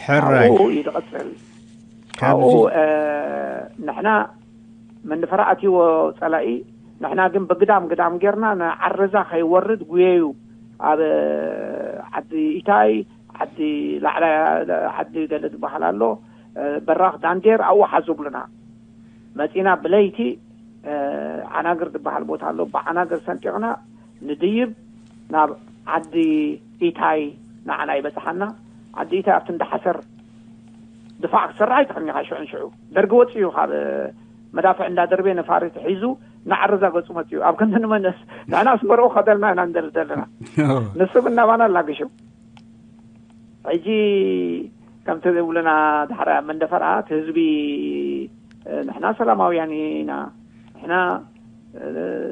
ሕራይ ካብኡ እዩ ዝቐፅል። ካብኡ ካብዚ እ፣ ንሕና መንፈራ ኣትይዎ ፀላኢ፣ ንሕና ግን ብግዳም ግዳም ጌርና ንዓረዛ ከይወርድ ጉየዩ። ኣብ ዓዲ ኢታይ፣ ዓዲ ላዕላይ፣ ዓዲ ገለ ዝበሃል ኣሎ፣ እ፣ በራኽ ዳንዴር ኣብኡ ሓዙ ብሉና። መፂና ብለይቲ እ፣ ዓናግር ዝበሃል ቦታ ኣሎ። ብዓናግር ሰንጢቕና ንድይብ ናብ ዓዲ ኢታይ ንዓና ይበፅሓና። ዓዲ ኢታይ ኣብቲ እንዳሓሰር ድፋዕ ክሰርሕ ኣይትኽእልኒኻ። ሽዑን ሽዑ ደርጊ ወፂኡ ካብ መዳፍዕ እንዳደርቤ ነፋሪት ሒዙ ንዓረዛ ገፁ መፅኡ። ኣብ ክንዲ ንመለስ ንሕና ስመርኦ ከደልና ኢና ንደሊ ዘለና። ንሱ ግን ናባና ኣላግሹ። ሕጂ ከምቲ ዝብሉና ዳሕራ መንደፈራ እቲ ህዝቢ እ፣ ንሕና ሰላማውያን ኢና፣ ንሕና እ፣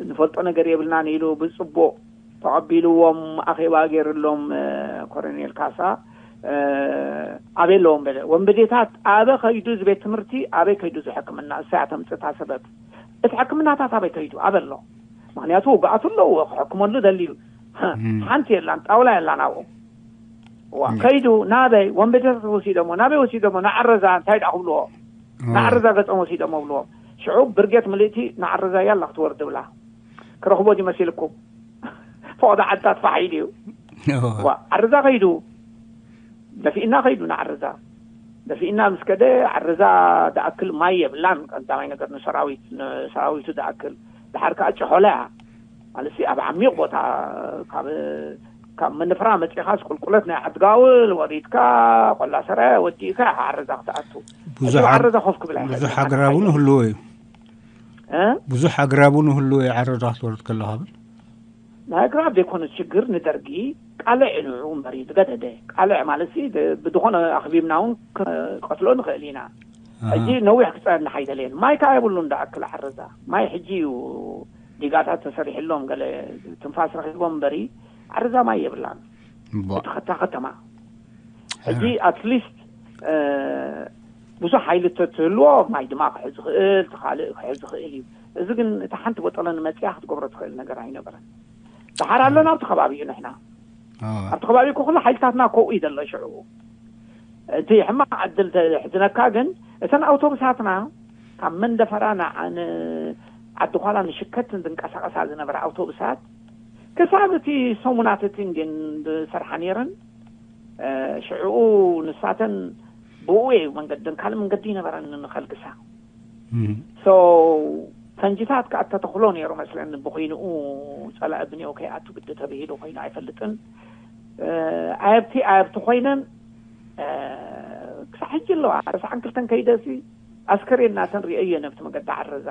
ንፈልጦ ነገር የብልናን ኢሉ ብፅቡቕ ተቐቢልዎም ኣኼባ ገይርሎም እ፣ ኮሎኔል ካሳ እ፣ ኣበይ ኣለዎም በለ። ወንበዴታት ኣበ ከይዱ እዚ ቤት ትምህርቲ ኣበይ ከይዱ እዚ ሕክምና እሳያ ተምፅእታ ሰበብ እቲ ሕክምናታት ኣበይ ከይዱ ኣበ ኣሎ። ምክንያቱ ውግኣቱ ኣለዎ ክሕክመሉ ደልዩ። ሓንቲ የላን ጣውላ የላን ኣብኡ። ዋ፣ ከይዱ ናበይ ወንበዴታት ወሲዶሞ ናበይ ወሲዶሞ ንዓረዛ እንታይ ደኣ ክብልዎ ንዓረዛ ገጾም ወሲዶም ኣብልዎም። ሽዑ ብርጌት ምልእቲ ንዓረዛ ያላ ክትወርድ ብላ። ክረኽቦ ድዩ መሲልኩም? ፈቐዶ ዓድታት ፋሕ ኢሉ እዩ። ዋ፣ ዓረዛ ከይዱ ደፊእና ከይዱ ንዓረዛ። ደፊእና ምስ ከደ ዓረዛ ደኣክል ማይ የብላን። ቀዳማይ ነገር ንሰራዊት ንሰራዊቱ ደኣክል። ድሓር ከኣ ጭሖላ እያ። ማለት ኣብ ዓሚቕ ቦታ ካብ ካብ መንፍራ መጺኻስ ቁልቁለት ናይ ዓድጋውል ወሪድካ ቆላ ሰረ ወዲእካ ኢኻ ዓረዛ ክትኣቱ። ብዙሕ ብዙሕ ዓረዛ ኮፍ ክብል ኣይኽእልን። ብዙሕ ኣግራብ እውን ህልዎ እዩ። እ? ብዙሕ ኣግራብ እውን ህልዎ እዩ ዓረዛ ክትወርድ ከለኻ ብል። ናይ ኣግራብ ዘይኮነ ሽግር ንደርጊ ቃልዕ ንዑ እምበር እዩ ዝገደደ። ቃልዕ ማለት ሲ ብ-፣ ብዝኾነ ኣኽቢብና እውን ክንቀትሎ ንኽእል ኢና። ኣሃ። ሕጂ ነዊሕ ክጸንሕ ኣይደለየን። ማይ ከኣ የብሉን ደኣክል ዓረዛ። ማይ ሕጂ እዩ ዲጋታት ተሰሪሕሎም ገለ ትንፋስ ረኺቦም እምበሪ ዓረዛ ማይ የብላን። እምቧእ። እቲ ከታ ከተማ። ሕጂ ኣትሊስት፣ እ፣ ብዙሕ ሓይሊ ተትህልዎ ማይ ድማ ክሕዝ ይኽእል፣ ትኻልእ ክሕዝ ይኽእል እዩ። እዚ ግን እታ ሓንቲ ቦጠለ ንመጽያ ክትገብሮ ትኽእል ነገር ኣይነበረን። ደሓር ኣለና ኣብቲ ከባቢ እዩ ንሕና። ኣዎ። ኣብቲ ከባቢ እኮ ኩሉ ሓይልታትና ኮኡ እዩ ዘሎ ሽዑ። እቲ ሕማቕ ዕድል ተሕዝነካ ግን እተን ኣውቶቡሳትና ካብ መንደፈራ ንዓ-፣ ን-፣ ዓዲ ኳላ ንሽከትን ዝንቀሳቐሳ ዝነበራ ኣውቶቡሳት ክሳብ እቲ ሰሙናት እቲ እንድን ዝሰርሓ ነይረን። እ፣ ሽዕኡ ንሳተን ብኡ እዩ መንገደን፣ ካልእ መንገዲ ይነበረን ንኸልግሳ። እም። ሶ ፈንጂታት ከኣ ተተኽሎ ነይሩ መስለኒ፣ ብኹይንኡ ጸላኢ ብኔው ከይኣቱ ግዲ ተብሂሉ ኮይኑ ኣይፈልጥን። እ፣ ኣየብቲ ኣየብቲ ኮይነን፣ እ፣ ክሳዕ ሕጂ ኣለዋ። ተስዓን ክልተን ከይደሲ ኣስከሬን ናተን ርእየዮ ነብቲ መገዲ ዓረዛ።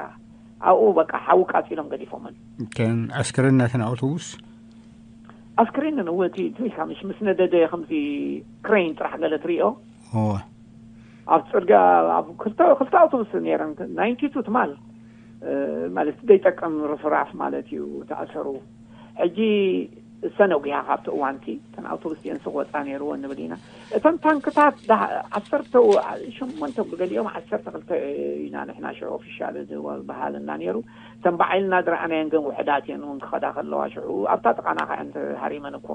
ኣብኡ በቃ ሓዊ ቃጺሎም ገዲፎመን። እተን ኣስከሬን ናተን ኣውቶቡስ? ኣስከሬን እወ፣ እቲ፣ እቲ ኢልካ ምሽ ምስ ነደደ ከምዚ ክሬን ጥራሕ ገለ ትርእዮ። እወ። ኣብ ጽርግያ ኣብ ክልተ፣ ክልተ ኣውቶቡስ ነይረን፣ ናይንቲ ቱ ትማል፣ እ፣ ማለት ዘይጠቅም ርፍራፍ ማለት እዩ፣ ተኣሰሩ። ሕጂ እሰን ኣውጊሃ ካብቲ እዋንቲ፣ እተን ኣውቶቡስ እቲአን ስቕ ወጻ ነይርወን ንብል ኢና። እተን ታንክታት ዳ-፣ ዓሰርተ ሸሞንተ ብገሊኦም ዓሰርተ ክልተ ኢና ንሕና ሽዑ ኦፊሻል ዝበሃልና ነይሩ። እተን ባዕልና ዝረኣናየን ግን ውሑዳት እየን እውን ክኸዳ ከለዋ ሽዑ ኣብታ ጥቓና ከ እየን ተሃሪመን እኮ።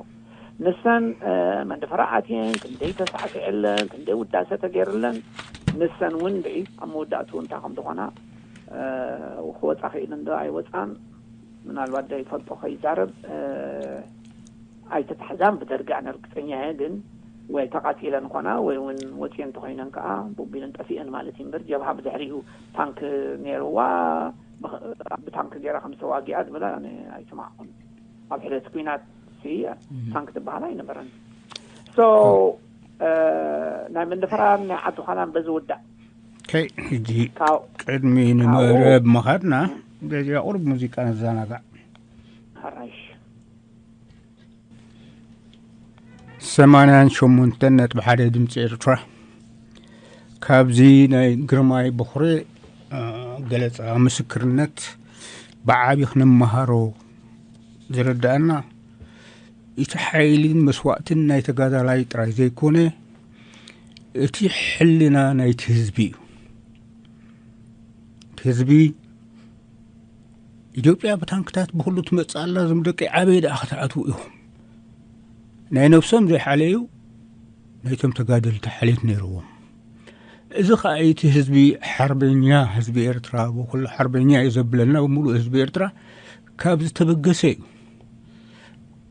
ንሰን፣ እ፣ መንደፈራ ኣትየን፣ ክንደይ ተሳዕሲዕለን፣ ክንደይ ውዳሰ ተገይርለን፣ ንሰን እውን ድዒ ኣብ መወዳእትኡ እንታይ ከም ዝኾና፣ እ፣ ክወጻ ክኢለን ዶ ኣይወጻን፣ ምናልባት ዘይፈልጦ ከይዛረብ፣ እ፣ ኣይተታሕዛን ብደርጊ፣ ኣነ ርግጸኛ እየ። ግን ወይ ተቓጺለን ኾና ወይ እውን ወጺኤን እንተኾይነን ከኣ ቡቢለን ጠፊኤን ማለት እዩ እምበር፣ ጀብሃ ብድሕሪኡ ታንክ ነይርዋ፣ ብኸ-፣ ብታንክ ገይራ ከም ዝተዋግኣ ዝብላ ኣነ ኣይሰማዕኹን። ኣብ ሕደት ኲናት ሲ እም። ታንክ ዝበሃል ኣይነበረን። ሶ፣ እ፣ ናይ መንደፈራን ናይ ዓዲ ዃላን በዚ ውዳእ። ከይ፣ ሕጂ ካብ ቅድሚ ካብኡ ንመረብ ምኻድና፣ በዚኣ ቁሩብ ሙዚቃ ነዘናጋዕ። ሓራሽ። ሰማንያን ሸሞንተን ነጥቢ ሓደ ድምፂ ኤርትራ። ካብዚ ናይ ግርማይ በኹሪ፣ እ፣ ገለፃ ምስክርነት ብዓቢ ክንመሃሮ ዝረዳእና፣ እቲ ሓይልን መስዋእትን ናይ ተጋዳላይ ጥራይ ዘይኮነ፣ እቲ ሕልና ናይቲ ህዝቢ እዩ። እቲ ህዝቢ ኢትዮጵያ ብታንክታት ብኹሉ ትመጽእ ኣላ፣ እዞም ደቂ ዓበይ ደኣ ክትኣትዉ ኢኹም። ናይ ነብሶም ዘይሓለዩ ናይቶም ተጋደልቲ ሓልዮት ነይርዎም። እዚ ኸዓ እቲ ህዝቢ ሓርበኛ፣ ህዝቢ ኤርትራ፣ ብኩሉ ሓርበኛ እዩ ዘብለና፣ ብምሉእ ህዝቢ ኤርትራ ካብ ዝተበገሰ እዩ።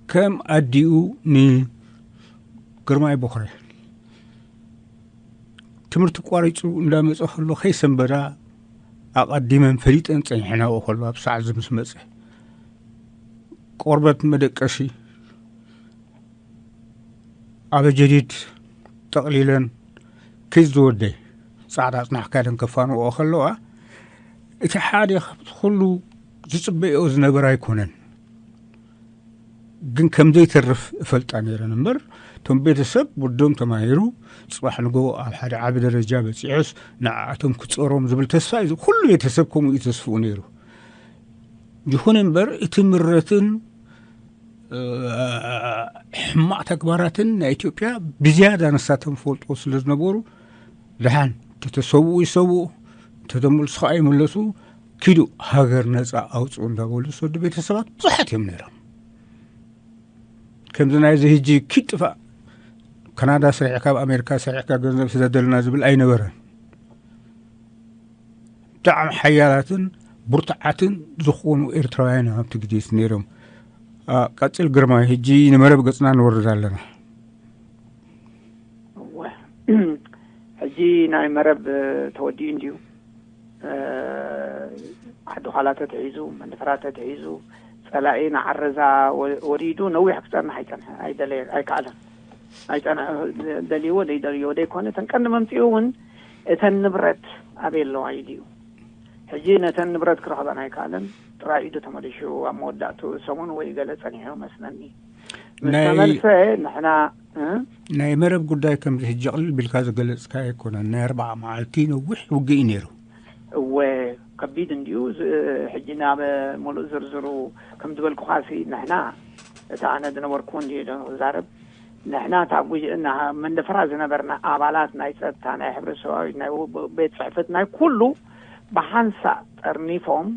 ከም ኣዲኡ ንግርማይ ቦኽረ ትምህርቲ ቋሪጹ እንዳመጸ ከሎ ከይሰንበዳ ኣቐዲመን ፈሊጠን ጸኒሐናኦ ከሎ ኣብ ሰዓት እዚ ምስ መጸ ቆርበት መደቀሲ ኣብ ጀዲድ ጠቕሊለን ክዝ ዝወደ ጻዕዳ ጽናሕ ካደን ከፋንኦ ከለዋ እቲ ሓደ ካብቲ ኩሉ ዝጽበዮ ዝነበረ ኣይኮነን። ግን ከም ዘይተርፍ እፈልጣ ነይረን እምበር እቶም ቤተሰብ ወዶም ተማሂሩ ጽባሕ ንጎ ኣብ ሓደ ዓቢ ደረጃ በጺሑስ ንዓኣቶም ክጸሮም ዝብል ተስፋ እዩ። ኩሉ ቤተሰብ ከምኡ እዩ ተስፍኡ ነይሩ። ይኹን እምበር እቲ ምረትን ሕማቕ ተግባራትን ናይ ኢትዮጵያ ብዝያዳ ንሳቶም ፈልጦ ስለ ዝነበሩ ደሓን ተተሰብኡ ይሰብኡ፣ ተተመልሱ ከዓ ይመለሱ፣ ኪዱ ሃገር ነፃ ኣውፅኡ እንዳበሉ ዝሰዱ ቤተሰባት ብዙሓት እዮም ነይሮም። ከምዚ ናይዚ ህጂ ኪድ ጥፋእ፣ ካናዳ ስሪሕካ ኣብ ኣሜሪካ ስሪሕካ ገንዘብ ስደደልና ዝብል ኣይነበረን። ብጣዕሚ ሓያላትን ብርቱዓትን ዝኾኑ ኤርትራውያን ኣብቲ ግዜ ነይሮም። ቀፅል ግርማይ፣ ህጂ ንመረብ ገፅና ንወርድ ኣለና። ሕጂ ናይ መረብ ተወዲኡ እንዲዩ። ዓዲ ኋላ ተትሒዙ፣ መንፈራ ተትሒዙ፣ ፀላኢ ንዓረዛ ወሪዱ ነዊሕ ክፀንሕ ኣይፀንሐ ኣይደለየ ኣይከኣለን። ኣይፀንሐ ደልይዎ ዘይደልይዎ ዘይኮነ እተን ቀንዲ መምፅኡ እውን እተን ንብረት ኣበይ ኣለዋ ኢሉ እዩ። ሕጂ ነተን ንብረት ክረኽበን ኣይከኣለን። ጥራይ ኢዱ ተመሊሹ ኣብ መወዳእቱ ሰሙን ወይ ገለ ፀኒሑ መስለኒ። ምስ ናይ ተመልሰ ንሕና እ? ናይ መረብ ጉዳይ ከምዚ ሕጂ ቅልል ቢልካ ዝገለፅካ ኣይኮነን። ናይ ኣርባዓ መዓልቲ ነዊሕ ውግእ እዩ ነይሩ። እወ ከቢድ እንዲዩ። ዝ- ሕጂ ናብ ሙሉእ ዝርዝሩ ከም ዝበልኩኻሲ ንሕና እቲ ኣነ ዝነበርኩ እንዲዩ ዶ ክዛረብ ንሕና እታ ጉ- እና መንደፈራ ዝነበርና ኣባላት ናይ ፀጥታ ናይ ሕብረት ሰብኣዊ ናይ ው- ቤት ፅሕፈት ናይ ኩሉ ብሓንሳእ ጠርኒፎም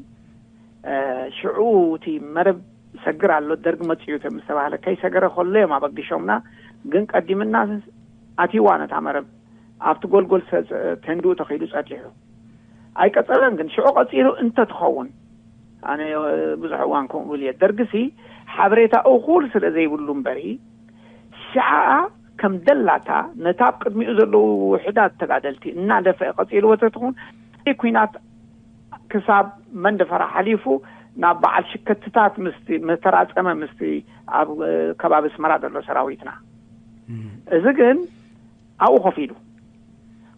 ሽዑ እቲ መረብ ሰግር ኣሎ ደርግ መፅኡ ከም ዝተባሃለ ከይሰገረ ከሎ እዮም ኣበግሾምና። ግን ቀዲምና ኣትይዋ ነታ መረብ ኣብቲ ጎልጎል ተንድኡ ተኸይዱ ፀጢሑ ኣይቀፀለን። ግን ሽዑ ቀፂሉ እንተትኸውን ኣነ ብዙሕ እዋን ከምኡ ብል እየ። ደርግሲ ሓበሬታ እኹል ስለ ዘይብሉ እምበሪ ሽዓ ከም ደላታ ነታ ኣብ ቅድሚኡ ዘለዉ ውሕዳት ተጋደልቲ እናደፈአ ቀፂልዎ ተትኹን ኩናት ክሳብ መንደፈራ ሓሊፉ ናብ በዓል ሽከትታት ምስቲ መተራፀመ ምስቲ ኣብ ከባቢ ኣስመራ ዘሎ ሰራዊትና። እዚ ግን ኣብኡ ኮፍ ኢሉ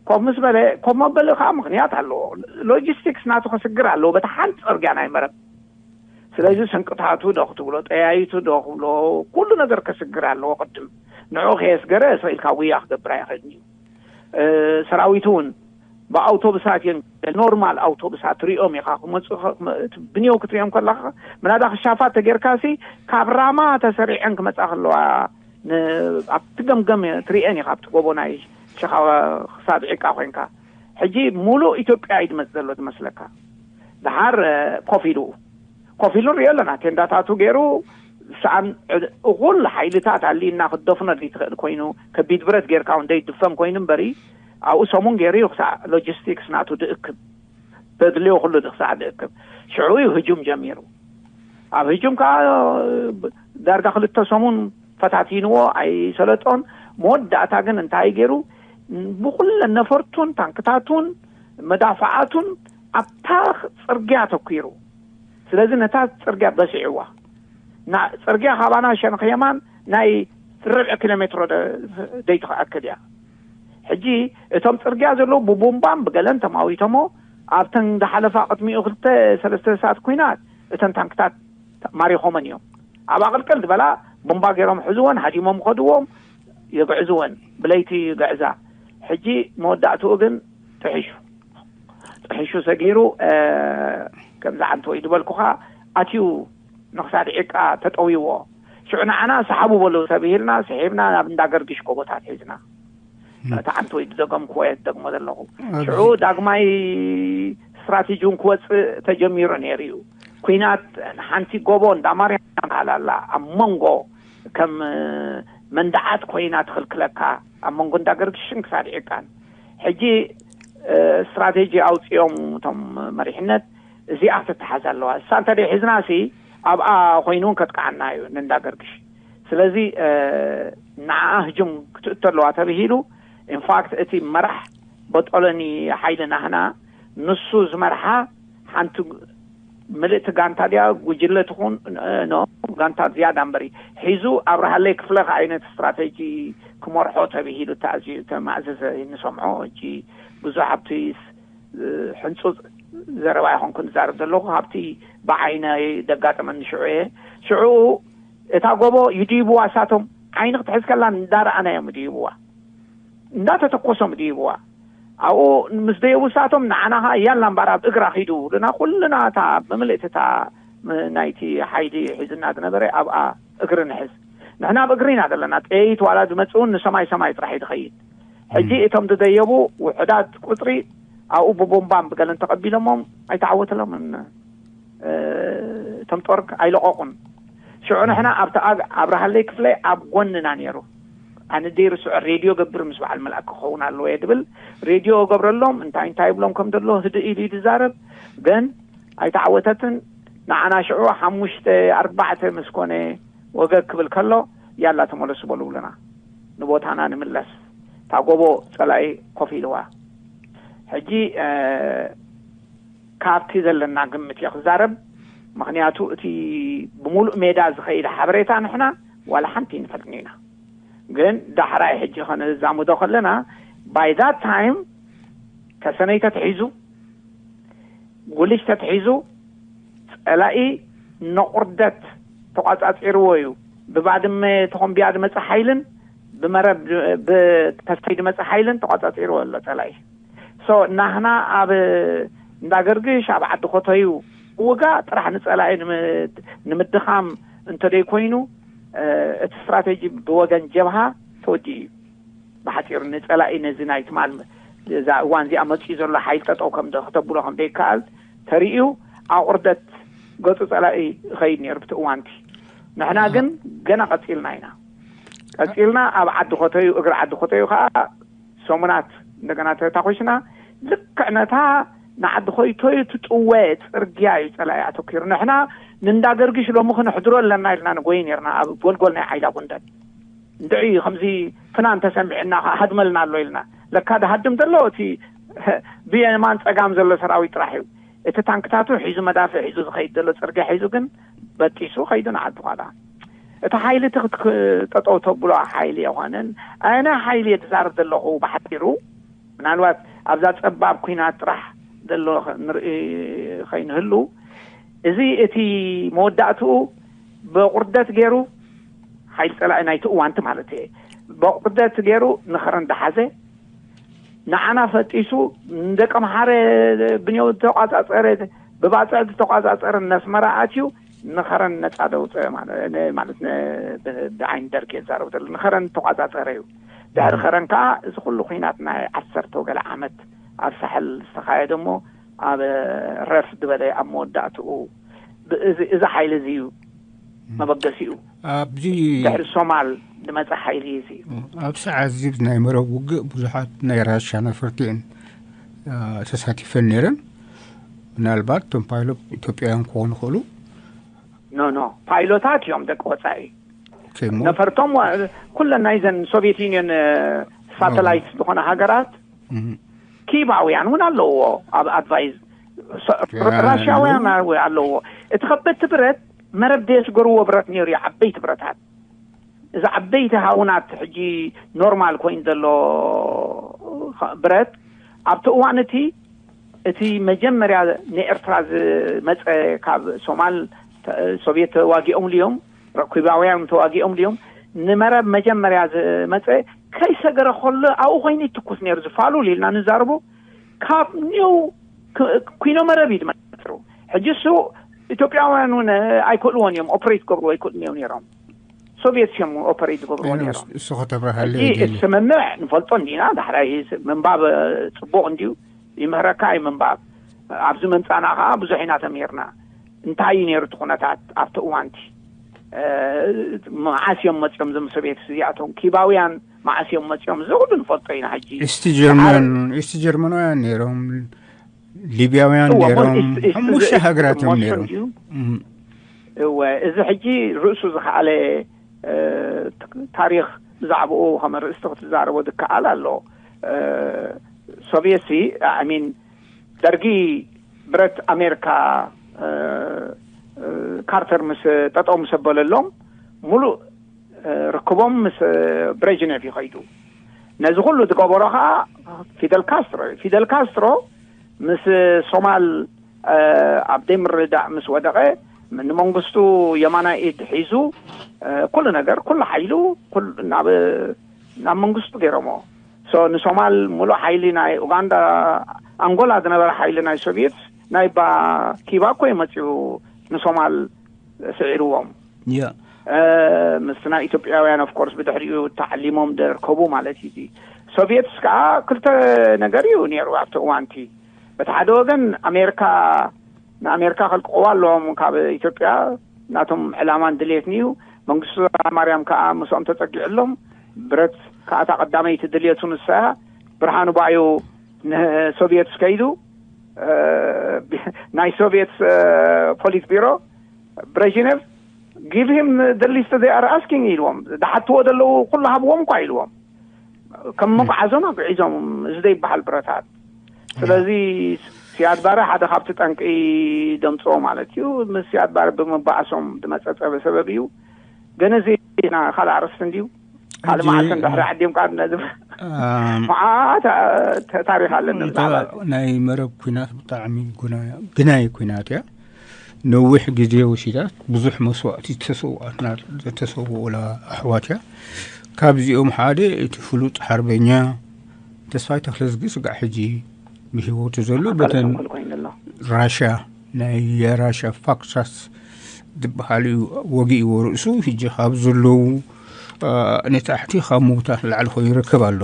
ኮፍ ምስ በለ ኮፍ መበሊ ከዓ ምክንያት ኣለዎ። ሎጂስቲክስ ናቱ ከስግር ኣለዎ በቲ ሓንቲ ፅርግያ ናይ መረብ። ስለዚ ስንቅታቱ ዶ ክትብሎ ጠያይቱ ዶ ክብሎ ኩሉ ነገር ከስግር ኣለዎ ቅድም ንዑ ከየስገረ እስራኤል ካብ ውያ ክገብር ኣይኽእልን እዩ። ሰራዊቱ እውን ብኣውቶቡሳት እዮም ኖርማል ኣውቶቡሳት ትሪኦም ኢኻ ክመፁ ብንየው ክትሪኦም ከለካ ምናዳ ክሻፋት ተጌርካሲ ካብ ራማ ተሰሪዐን ክመፃ ከለዋ ኣብቲ ገምገም ትሪኤን ኢኻ ኣብቲ ጎቦ ናይ ሽኻ ክሳብ ዒቃ ኮይንካ ሕጂ ሙሉእ ኢትዮጵያ እዩ ዝመፅ ዘሎ ዝመስለካ። ደሓር ኮፍ ኢሉ ኮፍ ኢሉ ንሪኦ ኣለና ቴንዳታቱ ገይሩ ሰኣን እኹል ሓይልታት ኣሊና ክትደፍኖ ዘይትኽእል ኮይኑ ከቢድ ብረት ጌርካ እውን ዘይድፈን ኮይኑ እምበሪ ኣብኡ ሰሙን ገይሩ እዩ ክሳዕ ሎጂስቲክስ ናቱ ድእክብ ዘድልዮ ኩሉ ክሳዕ ድእክብ ሽዑ እዩ ህጁም ጀሚሩ። ኣብ ህጁም ከዓ ዳርጋ ክልተ ሰሙን ፈታቲንዎ ኣይሰለጦን። መወዳእታ ግን እንታይ ገይሩ ብኩለን ነፈርቱን ታንክታቱን መዳፍዓቱን ኣብታ ፅርግያ ተኲሩ። ስለዚ ነታ ፅርግያ በሲዕዋ ና ፅርግያ ካባና ሸነኽ የማን ናይ ርብዒ ኪሎ ሜትሮ ዘይትኽኣክል እያ። ሕጂ እቶም ፅርግያ ዘለዉ ብቡምባን ብገለን ተማዊቶሞ ኣብተን ዝሓለፋ ቅድሚኡ ክልተ ሰለስተ ሰዓት ኩናት እተን ታንክታት ማሪኾመን እዮም። ኣብ ኣቕልቅል ዝበላ ቡምባ ገይሮም ሕዝወን ሃዲሞም ከድዎም የግዕዝወን ብለይቲ ይግዕዛ። ሕጂ መወዳእትኡ ግን ጥሒሹ ጥሒሹ ሰጊሩ ከምዚ ዓንተወይ ዝበልኩኻ ኣትዩ ንክሳድ ዒቃ ተጠዊዎ። ሽዑ ንዓና ሰሓቡ በሉ ተብሂልና ስሒብና ናብ እንዳ ገርግሽ ጎቦታት ሒዝና እቲ ዓንተወይ ዝደገምክዎ እየ ዝደግሞ ዘለኹ። ሽዑ ዳግማይ ስትራቴጂውን ክወፅእ ተጀሚሩ ነይሩ እዩ። ኩናት ሓንቲ ጎቦ እንዳ ማርያም ትበሃል ኣላ ኣብ መንጎ ከም መንደዓት ኮይና ትኽልክለካ፣ ኣብ መንጎ እንዳገርግሽን ክሳድ ዒቃን። ሕጂ ስትራቴጂ ኣውፅኦም እቶም መሪሕነት፣ እዚኣ ክትተሓዝ ኣለዋ። እሳ እንተደይ ሒዝና ሲ ኣብኣ ኮይኑ እውን ከጥቃዓና እዩ ንእንዳገርግሽ። ስለዚ ንዓ ህጅም ክትእቶ ኣለዋ ተብሂሉ። ኢንፋክት እቲ መራሕ በጦሎኒ ሓይሊ ናህና፣ ንሱ ዝመርሓ ሓንቲ ምልእቲ ጋንታ ድያ ጉጅለ ትኹን፣ ኖ፣ ጋንታ ዝያዳ እምበሪ ሒዙ ኣብርሃለይ ክፍለ ከ ዓይነት ስትራቴጂ ክመርሖ ተብሂሉ ተኣዝዩ ተማእዘዘ። ንሰምዖ። እጂ ብዙሕ ኣብቲ ሕንፁፅ ዘረባ ይኾንኩ ንዛረብ ዘለኹ፣ ካብቲ ብዓይነይ ደጋጠመኒ ሽዑ እየ። ሽዑ እታ ጎቦ ይድይብዋ፣ እሳቶም ዓይኒ ክትሕዝ ከላ እንዳረኣና እዮም ይድይብዋ፣ እንዳተተኮሶም ይድይብዋ። ኣብኡ ምስ ደየቡ እሳቶም ንዓና ኸዓ ያላ እምበኣር ኣብ እግራ ኺዱ ብሉና። ኩልና እታ ብምልእቲ እታ ናይቲ ሓይሊ ሒዝና ዝነበረ ኣብኣ እግሪ ንሕዝ። ንሕና ኣብ እግሪ ኢና ዘለና። ጥይት ዋላ ዝመጽእ እውን ንሰማይ ሰማይ ጥራሕ እዩ ዝኸይድ። ሕጂ እቶም ዝደየቡ ውሑዳት ቁጽሪ ኣብኡ ብቦምባን ብገለን ተቐቢሎሞም ኣይተዓወተሎምን። እቶም ጦር ኣይለቐቑን። ሽዑ ንሕና ኣብቲ ኣብርሃለይ ክፍለ ኣብ ጎንና ነይሩ። ኣነ ደይርስዖ፣ ሬድዮ ገብር ምስ በዓል መልኣክ ክኸውን ኣለዎ እየ ድብል። ሬድዮ ገብረሎም እንታይ እንታይ ይብሎም ከም ዘሎ ህድእ ኢሉ እዩ ዝዛረብ። ግን ኣይተዓወተትን። ንዓና ሽዑ ሓሙሽተ ኣርባዕተ ምስ ኮነ ወገግ ክብል ከሎ፣ ያላ ተመለሱ በሉ ብሉና። ንቦታና ንምለስ። እታ ጎቦ ጸላኢ ኮፍ ኢልዋ። ሕጂ ካብቲ ዘለና ግምት እየ ክዛረብ። ምኽንያቱ እቲ ብምሉእ ሜዳ ዝኸይድ ሓበሬታ ንሕና ዋላ ሓንቲ ይንፈልጥን ኢና። ግን ዳሕራይ ሕጂ ከነዛምዶ ከለና፣ ባይ ዛት ታይም ተሰነይ ተትሒዙ፣ ጉልሽ ተትሒዙ፣ ጸላኢ ነቑርደት ተቋጻጺርዎ እዩ። ብባድመ ተኾምቢያ ዝመጸ ሓይልን ብመረብ ብተስፋይ ዝመጸ ሓይልን ተቋጻጺርዎ ኣሎ ጸላኢ። ሶ ናህና ኣብ እንዳገርግሽ ኣብ ዓዲ ኮተዩ ውጋ ጥራሕ ንጸላኢ ንምድኻም እንተደይ ኮይኑ፣ እቲ ስትራቴጂ ብወገን ጀብሃ ተወዲኡ እዩ። ብሓፂሩ ንፀላኢ ነዚ ናይ ትማል እዛ እዋን እዚኣ መፂኡ ዘሎ ሓይል ጠጠው ከም ከተብሎ ከም ዘይከኣል ተርእዩ ኣቑርደት ገፁ ፀላኢ ይኸይድ ነይሩ ብቲ እዋንቲ። ንሕና ግን ገና ቀፂልና ኢና። ቀፂልና ኣብ ዓዲ ኮተዩ፣ እግሪ ዓዲ ኮተዩ ከዓ ሰሙናት እንደገና ተታኮስና። ልክዕ ነታ ንዓዲ ኮይቶዩ ትጥወ ፅርግያ እዩ ፀላኢ ኣተኪሩ። ንሕና ንእንዳ ገርግሽ ሎሚ ክንሕድሮ ኣለና ኢልና ንጎይ ነርና ኣብ ጎልጎል ናይ ዓይላ ጉንደን። እንድዒ ከምዚ ፍናን ተሰሚዕና ከዓ ሃድመልና ኣሎ ኢልና። ለካ ድሃድም ዘሎ እቲ ብየማን ፀጋም ዘሎ ሰራዊት ጥራሕ እዩ። እቲ ታንክታቱ ሒዙ፣ መዳፍዕ ሒዙ ዝኸይድ ዘሎ ፅርግያ ሒዙ ግን በጢሱ ከይዱ ንዓዲ ኳላ። እቲ ሓይሊ እቲ ክትክ-፣ ጠጠው ተብሎ ሓይሊ የኾነን። ኣነ ሓይሊ እየ ዝዛረብ ዘለኹ ብሓፂሩ። ምናልባት ኣብዛ ጸባብ ኲናት ጥራሕ ዘሎ ንርኢ ከይንህሉ፣ እዚ እቲ መወዳእትኡ ብቑርደት ገይሩ፣ ሓይሊ ጸላኢ ናይቲ እዋንቲ ማለት እየ፣ ብቑርደት ገይሩ ንኸረን ደሓዘ፣ ንዓና ፈጢሱ፣ ንደቀምሓረ ብኔው ዝተቋጻጸረ፣ ብባጽዕ ዝተቋጻጸረ ነስመራ ኣትዩ፣ ንኸረን ነጻ ደውጸ ማለ-፣ ነ-፣ ማለት ነ-፣ ብ-፣ ብዓይኒ ደርግ እየ ዝዛረብ ዘሎ። ንኸረን ተቋጻጸረ እዩ። ድሕሪ ከረን ከኣ እዚ ኩሉ ኲናት ናይ ዓሰርተ ወገለ ዓመት ኣብ ሳሕል ዝተኻየደ እሞ ኣብ ረፍ ዝበለ ኣብ መወዳእትኡ ብ-፣ እዚ፣ እዚ ሓይሊ እዚ እዩ መበገሲኡ። ኣብዚ ድሕሪ ሶማል ዝመጸ ሓይሊ እዩ እዚ። ኣብ ሰዓት እዚ ናይ መረብ ውግእ ብዙሓት ናይ ራሻ ነፈርቲ እየን፣ አ፣ ተሳቲፈን ነይረን። ምናልባት እቶም ፓይሎት ኢትዮጵያውያን ክኾኑ ይኽእሉ። ኖ፣ ኖ፣ ፓይሎታት እዮም ደቂ ወጻኢ። ኦኬ፣ እሞ ነፈርቶም ዋ-፣ ኩለን ናይዘን ሶቪየት ዩኒየን፣ እ፣ ሳተላይት ዝኾና ሃገራት እም። ኪባውያን እውን ኣለዎ ኣብ ኣድቫይዝ። ሶ-፣ ያ፣ ራሽያውያን ዩ። ኣው-፣ ኣለዎ። እቲ ከበድቲ ብረት መረብ ዘየስገርዎ ብረት ነይሩ እዩ፣ ዓበይቲ ብረታት። እዚ ዓበይቲ ሃውናት ሕጂ ኖርማል ኮይኑ ዘሎ ብረት ኣብቲ እዋን እቲ፣ እቲ መጀመርያ ንኤርትራ ዝመጸ ካብ ሶማል ተ-፣ ሶቪየት ተዋጊኦምሉ እዮም፣ ኪባውያን ተዋጊኦምሉ እዮም። ንመረብ መጀመርያ ዝመጸ ከይሰገረ ከሎ ኣብኡ ኮይኑ ይትኩስ ነይሩ። ዝፋሉል ኢልና ንዛረቦ ካብ ኒው ክ-፣ ኩኖ መረብ እዩ ዝመጽሩ። ሕጂ እሱ ኢትዮጵያውያን እውን ኣይክእልዎን እዮም፣ ኦፕሬት ክገብርዎ ኣይክእሉን እዮም ነይሮም። ሶቪየት እዮም ኦፐሬት ዝገብርዎ ነይሮም። እሱ ከተብርሃለይ ሕጂ ይደሊ። እቲ ስምምዕ ንፈልጦ እንዲና፣ ዳሕራይ ስ-፣ ምንባብ፣ እ፣ ጽቡቕ እንድዩ፣ ይምህረካ እዩ ምንባብ። ኣብዚ ምምጻእና ከኣ ብዙሕ ኢና ተምሂርና። እንታይ እዩ ነይሩ እቲ ኩነታት ኣብቲ እዋንቲ? መዓስ እዮም መፅኦም እዞም ሶቪየት እዚኣቶም? ኪባውያን መዓስ እዮም መፅኦም? እዚ ኩሉ ንፈልጦ ኢና። ሕጂ ኢስቲ ጀርመን ኢስቲ ጀርመናውያን ነይሮም፣ ሊብያውያን ነይሮም፣ ሓሙሽተ ሃገራት እዮም ነይሮም። እወ፣ እዚ ሕጂ ርእሱ ዝኸኣለ ታሪኽ ብዛዕባኡ ከም ርእስቲ ክትዛረቦ ዝከኣል ኣሎ። ሶቪየት ሲ ሚን ደርጊ ብረት ኣሜሪካ ካርተር ምስ ጠጠው ምስ ኣበለሎም፣ ሙሉእ ርክቦም ምስ ብሬጅነቭ ይኸይዱ። ነዚ ኩሉ ዝገበሮ ከዓ ፊደል ካስትሮ እዩ። ፊደል ካስትሮ ምስ ሶማል ኣብ ደይ ምርዳእ ምስ ወደቐ፣ ንመንግስቱ የማናይ ኢድ ሒዙ ኩሉ ነገር፣ ኩሉ ሓይሉ ናብ መንግስቱ ገይሮሞ። ንሶማል ሙሉእ ሓይሊ ናይ ኡጋንዳ፣ ኣንጎላ ዝነበረ ሓይሊ ናይ ሶቪየት ናይ ባ ኪባ እኮ እዩ መፅኡ ንሶማል ስዒርዎም። ምስ ናይ ኢትዮጵያውያን ኦፍኮርስ ብድሕሪኡ ተዓሊሞም ደርከቡ ማለት እዩ። ሶቪየትስ ከዓ ክልተ ነገር እዩ ነይሩ ኣብቲ እዋንቲ። በቲ ሓደ ወገን ኣሜሪካ ንኣሜሪካ ከልቅቑዋ ኣለዎም ካብ ኢትዮጵያ፣ ናቶም ዕላማን ድሌትን እዩ። መንግስቱ ማርያም ከዓ ምስኦም ተፀጊዕሎም። ብረት ከዓ እታ ቀዳመይቲ ድሌቱ ንሳ እያ። ብርሃኑ ባዩ ንሶቪየትስ ከይዱ፣ ናይ ሶቪየት ፖሊት ቢሮ ብሬዥነቭ give him the list they are asking ኢልዎም፣ ዝሓትዎ ዘለዉ ኩሉ ሃብዎም እኳ ኢልዎም። ከም መጓዓዞም ኣጉዒዞም እዚ ዘይበሃል ብረታት። ስለዚ ሲያድ ባረ ሓደ ካብቲ ጠንቂ ደምፅዎ ማለት እዩ። ምስ ሲያድ ባረ ብምባኣሶም ዝመፀ ፀበ ሰበብ እዩ። ግን እዚ ካልእ ኣርእስቲ እንድዩ። ካልእ መዓልቲ እንድሕሪ ዓዲም ቃል ነዚ መዓት ታሪኽ ኣለኒ ብዛዕባ ናይ መረብ ኩናት ብጣዕሚ ግናይ ኩናት እያ። ነዊሕ ግዜ ወሲዳት ብዙሕ መስዋእቲ ዝተሰውኣትና ዝተሰውኡላ ኣሕዋት እያ። ካብዚኦም ሓደ እቲ ፍሉጥ ሓርበኛ ተስፋይ ተክለዝጊ ስጋዕ ሕጂ ብህይወቱ ዘሎ በተን ራሻ ናይ የራሻ ፋክሳስ ዝበሃል እዩ ወጊእዎ ርእሱ። ሕጂ ካብ ዘለዉ ንታሕቲ ካብ ምውታት ንላዕሊ ኮይኑ ይርከብ ኣሎ።